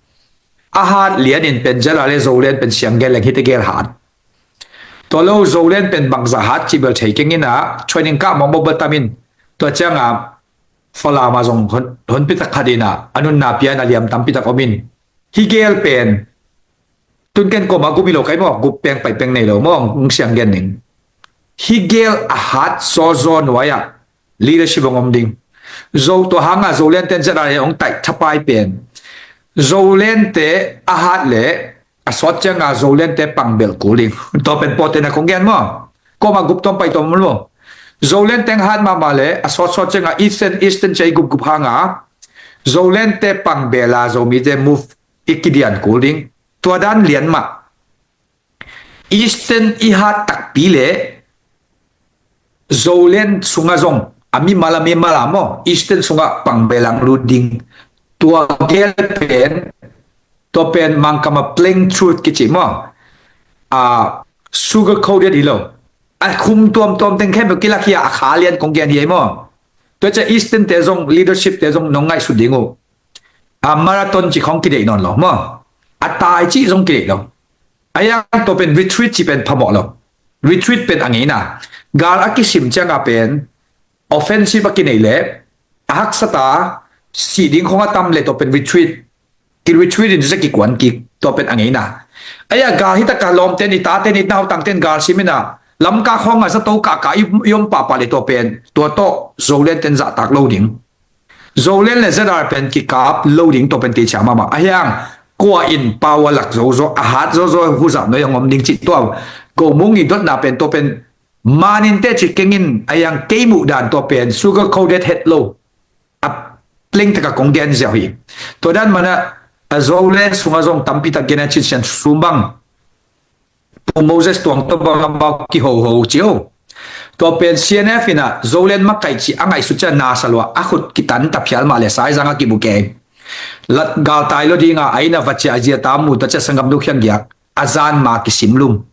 A hat lianin pen Z R A le Zoland pen siang gel leng hite gel hat. Tua lo Zoland pen bangza hat ci bel thei keng ina, training kah mawngmawng bel tam in. Tua cianga Falam a zong hon, honpi tak khat ina, a nunna pian a liam tampi tak om in. Hi gel pen tun ken koma gup hi lo kai maw, gup peng pai peng nei lo maw, hong siang gen ning. Hi gel a hat zawzaw nuai ah leadership hong om ding. Zo tua hanga Zoland ten Z R A hong taih thapai pen Zoland te a hat le a sawt cianga Zoland te pangbel kul ding. Tua pen pawte na kong gen maw. Koma gup tom pai tom maw. Zoland teng hat mahmah le a sawt sawt cianga Eastern, Eastern cei gup gup hanga Zoland te pangbel a Zomi te move i kidian kul ding. Tua dan lian mah. Eastern i hat takpi le Zoland sungah zong a mimal a mimal a maw, Eastern sungah pangbelang lut ding. Tua gel pen, tua pen Mangkam a plain truth kici maw, a, sugar coated hi lo. A khum tuamtuam teng khempeuh kilak hi a, a kha lian kong gen hi ei maw. Tua cia Eastern te zong, leadership te zong nong ngaihsut ding uh. A, marathon ci khong kideih nawn lo maw. A tai cih zong kideih lo. A yang tua pen retreat ci pen phamawh lo. Retreat pen a ngeina. Gal a kisim cianga pen offensive a kinei le a haksata sih ding khong a tam le tua pen retreat. Ki retreat in zia kikuan kik tua pen a ngeina. A ya gal hitaka lawmten i taten i nautangten gal simina lamka khonga zato kahkah i om pahpah le tua pen tua tawh Zoland ten zahtak lo ding. Zoland le Z R pen kikap lo ding tua pen teicia mahmah. A hiang kua in pau a lak zozo, a hat zozo, huzap noi a ngom ding cih tua. Go mung i dotna pen tua pen manin teh cih kengin a hiang kei muh dan tua pen sugar coated het lo. A pleng taka kong gen ziau hi. Tua dan mana a Zoland sunga zong tampi tak gen a cin sian sum bang. Pu Moses tuang tawh bang amau kihoho cio. Tua pen C N F ina Zoland makaih ci a ngaihsut cia nasa lua a khut kitan ta phial mah le saizang a kibu kei. Lat galtai lo dinga a ina vacia a zia ta mu ta cia sanggam dukhiang giak a zan ma kisim lum.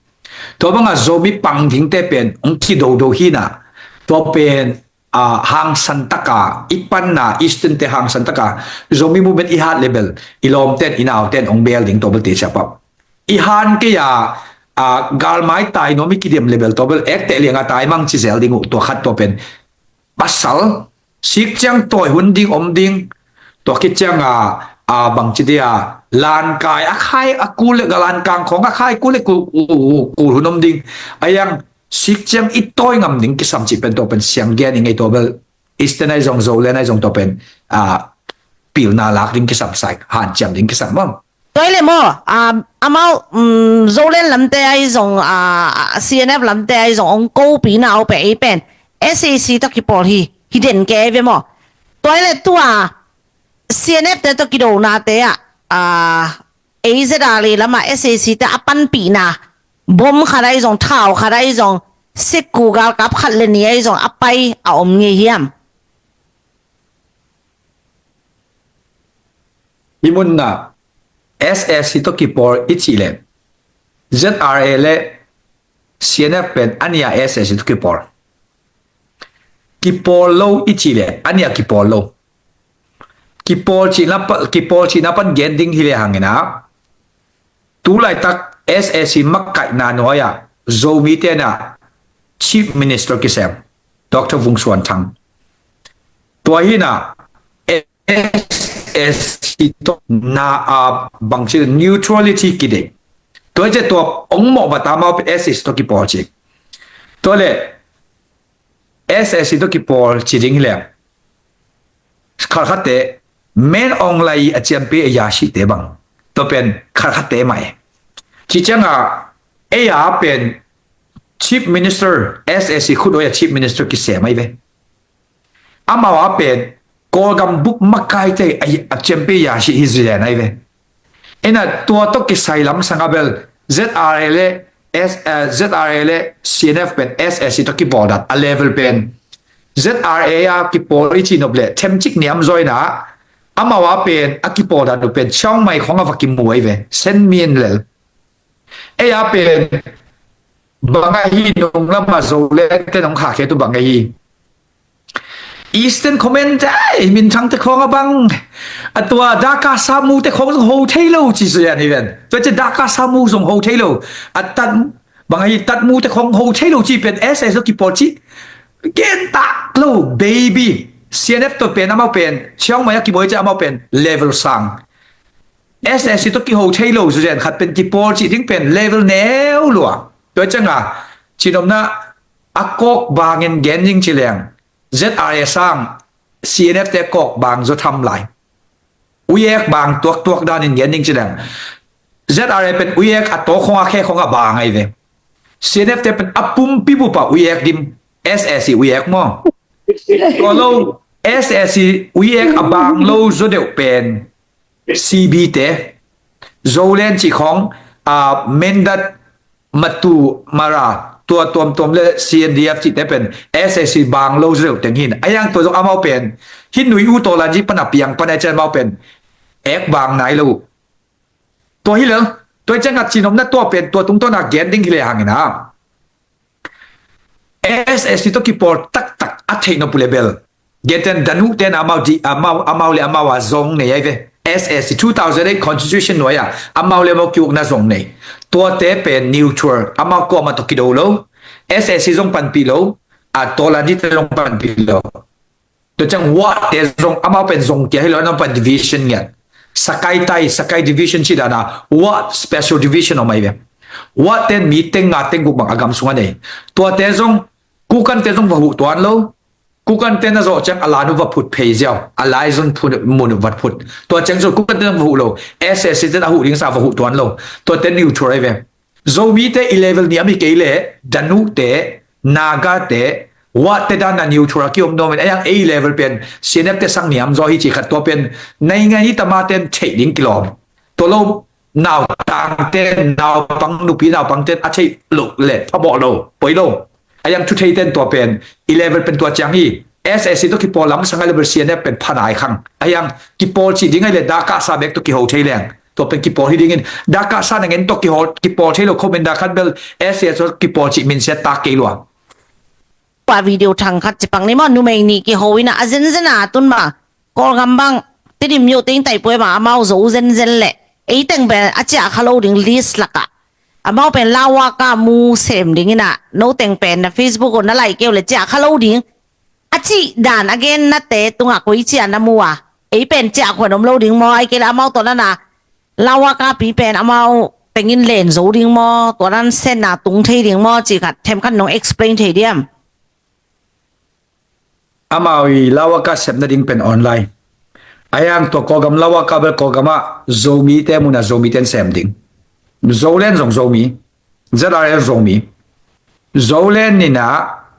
Tua banga Zomi pang dingte pen ong kidodo hina. Tua pen a, hangsan taka i panna Eastern te hangsan taka Zomi movement i hat level i lawmten i nauten ong bel ding tua bel te siapa. I han kei a, a, galmai tai nuam i kidiam level tua bel ekte lianga tai mang ci zel ding uh tua khat tua pen. Pasal sik ciang tawi hun ding om ding tua kicianga a bangci dia lankai a khai a kul le galankang khong a khai kul le kul hun om ding. A yang sik ciang i tawi ngam ding kisam cih pen tua pen siang gen i ngei tua bel Eastern ai zong Zoland ai zong tua pen a pilna lak ding kisam sai hanciam ding kisam mong. Tua ile maw, um, amau, um, Zoland lamte ai zong, uh, C N F lamte ai zong ong kopi na au pe ei pen S A C tawh kipawl hi, hi den ke ve maw. Tua ile tua C N F te tawh kidona te ah, uh, A Z R A lama S A C te a panpihna bom khat ai zong, thau khat ai zong, sikku galkap khat le ni ai zong a pai a om ngei hiam? Hi munna S A C tawh kipawl i cih le Z R A le C N F pen a nia S A C tawh kipawl. Kipawl lo i cih le a nia kipawl lo. Kipawl cihna pa, kipawl cihna pan gen ding hi le hangina. Tulaitak S A C makaihna nuai-ah Zomi tena Chief Minister kisem Doctor Vung Suan Thang. Tua hina S A C tawh na a bangci neutrality kidei. Tua cia tua ong mawh bata mau S A C tawh kipawl ci. Tua le S A C tawh kipawl ci ding hi leng. Khalkhatte Min Aung Hlaing a ciampi a yashite bang, tua pen khatkhatte mah e. Ci ciangah ei a pen Chief Minister, S A C khut a Chief Minister kisem ahi ve. Amau a pen Kawlgam bup makaite a, a ciampi yashi hi zen ahi ve. Ina tua tawh kisai lamsang a bel Z R A le S, eh, Z R A le C N F pen S A C tawh kipawl dan a level pen Z R A a kipawl i ci nop le themcik niam zaw ina, amau a pen a kipawl dan uh pen Chiang Mai khong a va kimu ahi ve, Sen Min lel. Ei a pen bang ahi nung lamah Zoland te nong khahkhia tu bang ahi. Eastern Command te, ei, minthang te khawng a bang, a tua Daka Samu te khawng zong ho thei lo ci zia ni ven. Tua ci Daka Samu zong ho thei lo. A tat bang ahi, tat mu te khawng ho thei lo ci pen S A C tawh kipawl ci. Gen tak lo, baby. C N F tawh pen amau pen Chiang Mai a kibawi ci amau pen level sang. S A C tawh kiho thei lo zia zen khat pen kipawl ci ding pen level neu lua. Tua ciangah cinopna a kawk bangin gen ding ci leng Z R A sang C N F te kawk bang zaw tham lai. Uiek bang tuaktuak danin gen ding ci leng Z R A pen uiek a tawkhong a khekhong a bang ahi ve. C N F te pen a pumpi bupa uiek dim, S A C uiek maw? Tua lo, S A C uiek a bang lo zaw deuh pen C B te, Zoland ci khong, a, Mindat, Matu, Mara, tua tuamtuam le C N D F cite pen S A C bang lo zeu teng hin. A yang tua zong amau pen hin nui u tawlan zi pana piang pana cian amau pen ek bang nai lo. Tua hi lel, tua ciangah cinopna tua pen tua tungtawna gen ding hi le hangin a S A C tawh kipawl taktak a theih nop uh le bel Genten Danute na amau di, amau, amau le amau a zong nei ahi ve. S A C two thousand eight constitution nuai a amau le amau kiukna zong nei. Tuate pen neutral, amau kuamah tawh kido lo. S A C zong panpih lo, a tawlan dite zong panpih lo. Tua ciang Wa te zong amau pen zong kia hi lo, amau pen division ngiat. Sakai tai, Sakai division ci dana Wa special division om ahi ve. Wa ten mi teng nga teng guk bang a gam sungah nei. Tuate zong Kukan te zong va huh tuan lo. Kukan te na zawh ciang a lan uh va phut phei ziau, a lai zon phun mun uh va phut. Tua ciang zon Kukan te zong va huh lo. S A C te a huh ding sa va huh tuan lo. Tua te neutral ahi ve. Zomi te i level niam hi kei le, Danu te, Naga te, Wa te dan na neutral a kiom nuam in, a yang ei level pen C N F te sang niam zaw hi ci khat tua pen nai ngai hi tama ten theih ding kilawm. Tua lo nautang ten, naupang nupi naupang ten a theih lo le phabawh lo, poi lo. A yang thu thei ten tua pen i level pen tua ciang hi. S A C tawh kipawl lamsang a level C N F pen phanai khang. A yang kipawl cih ding ahi le Daka sa bek tawh kiho thei leng tua pen kipawl hi dingin Daka sa nangin tawh kiho, kipawl thei lo khomin Daka bel S A C tawh kipawl cih minsiat tak kei lua. Tua video thang khat cipang ni maw, numei ni kiho ina a zenzen a tun ma Kawlgam bang Tedim yo teng tai poi ma amau zo zenzen le ei teng pen a ciah kha lo ding list laka amau pen lawaka mu sem ding ina no teng pen na Facebook na lai keu le ciah kha lo ding a cih dan a gen nate tungah koi ciah na mu a ei pen ciah khuan om lo ding maw ai kei le amau tawh nana lawaka pi pen amau tengin len zo ding maw, tua nan senna tung thei ding maw cih khat themkhat nong explain thei diam? Amau i lawaka sepna ding pen online. A yang tua Kawlgam lawaka bel Kawlgam ah Zomi te muna Zomi ten sem ding. Zoland zong Zomi, Z R A Zomi. Zoland nina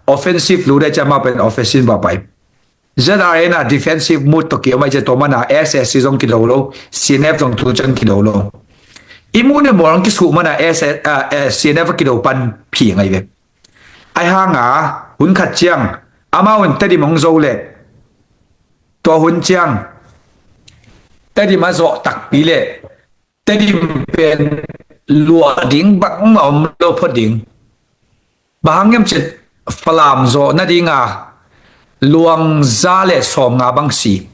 offensive lu dai ciama pen offensive ba pai. Z R A na defensive mode tawh kiom ai cia tua mana S S C zong kido lo, C N F zong tu ciang kido lo. I mu ne mual ang kisuh mana S S, ah, eh, C N F kido pan phi ngai ve. Ai hanga hun khat ciang amau in Tedim hong zo le tua hun ciang Tedim a zawh takpi le Tedim pen luah ding bangmah om lo phot ding. Bang hang hiam cin Falam zawh nadinga luang za le sawm nga bang si.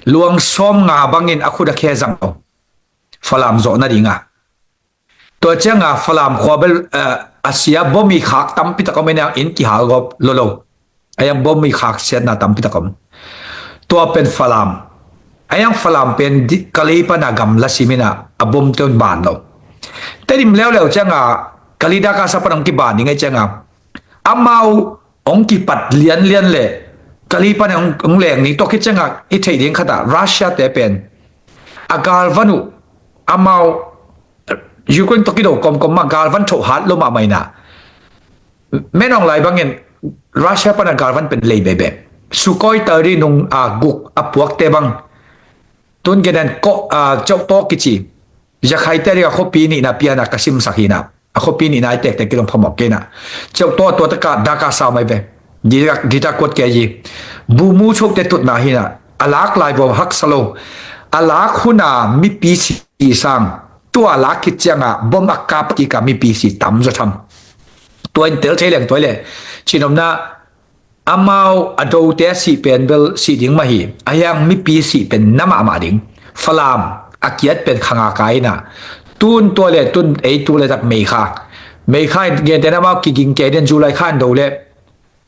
Luang sawm nga bangin a khut a khe zang lo. Falam zawh nadinga. Tua cianga Falam khua bel, eh, a sia bom i khak tampi tak om in a inn kihal gawp lo lo. A yang bom i khak siatna tampi tak om. Tua pen Falam. A yang Falam pen di-, Kalay pana gamla simin a, a bom teun ban lo. Tedim leuleu cianga Kalay Daka sa pan hong kiban ding ai cianga amau hong kipat lianlian le Taliban in hong, hong leng ni. Tua khit ciangah i theih ding khat ah Russia te pen a galvan uh, amau Ukraine tawh kido kawmkawm mah, galvan thoh hat lo mahmah inah, Min Aung Hlaing bangin Russia pan a galvan pen lei bebe. Sukhoi thirty nung a guk a puakte bang, tun gen in ko, a, Cheuhtaw kici, Yakhaite ding a khuapi nihna piana ka simsak hinah, a khuapi nihna i tektek kei dong phamawh kei inah. Cheuhtaw tua taka daka sau mai ve. Dita, dita kuat kei hi. Bumu chokte tutna hinah, a lak lai vua haksa lo. A lak huna mipi si sang, tua a lak khit ciangah bom a kap kika mipi si tamzaw tham. Tua in tel thei leng tua i leh, cinomna, amau a dote a sih pen bel sih ding mah hi. A hiang mipi sih pen na mahmah ding. Falam a kiat pen khanga kai inah, tun tua le tun ei tu le tak May kha, May kha in gentehna amau kiging kei den, July kha in do le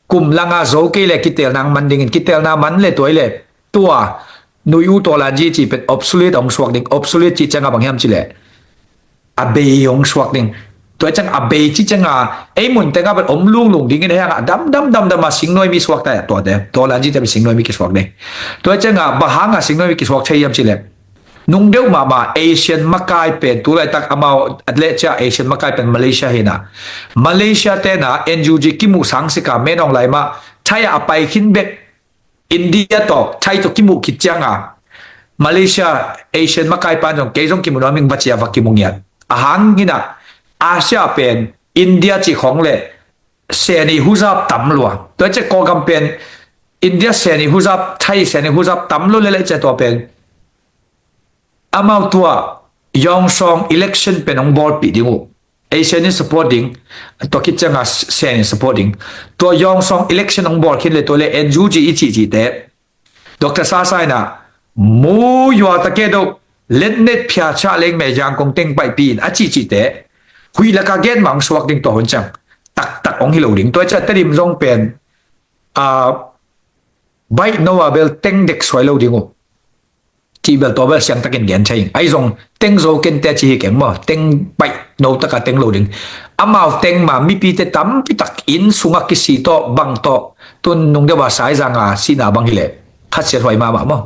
kum langa zo kei le kitelna man dingin, kitelna man le tua i le tua nui u tawlanji cih pen obsolete hong suak ding. Obsolete cih ciangah bang hiam cih leh a bei hong suak ding. Tua ciang a bei ci cianga ei mun tengah pen om lunglung dingin, a hiangah dam dam dam dam a singnuai mi suak ta, tuate tawlanji te pen singnuai mi kisuak ding. Tua cianga bang hanga singnuai mi kisuak thei hiam cih leh, nung deuh mahmah Asian makai pen tu laitak amau a leh cia Asian makai pen Malaysia hinah, Malaysia tena N U G kimuh sang sika Min Aung Hlaing mah Thai ah a pai khin bek, India tawh Thai tawh kimuh khit cianga Malaysia Asian makai pan zong kei zong kimu nuam ing, va cia va kimu ngiat. A hang hinah Asia pen India cih khong le seni huzap tam lua. Tua ciah Kawlgam pen India seni huzap, Thai seni huzap tam lua le le ciah tua pen amau tua Yawngsawng election pen hong bawlpih ding uh. Asian in support ding, tua khit cianga Sen in support ding. Tua Yawngsawng election hong bawl khin le tua le N U G i cihcihte, Doctor Sasa inah mu yua ta ke do, letnet phia cha leng me Yangkong teng paihpih in a cihcihte, huih laka gen mah hong suak ding tua hun ciang. Taktak hong hi lo ding. Tua ciah Tedim zong pen, a, baih no a bel teng dek suai lo ding uh. Cih bel tua bel siangtakin gen thei ing. Ahi zong teng zo kente ci hi keng maw, teng paih no taka teng lo ding. Amau teng ma mipite tampitak inn sungah kisi tawh bang tawh tun nung deuh a Saizanga sihna bang hileh khatsiat huai mahmah maw.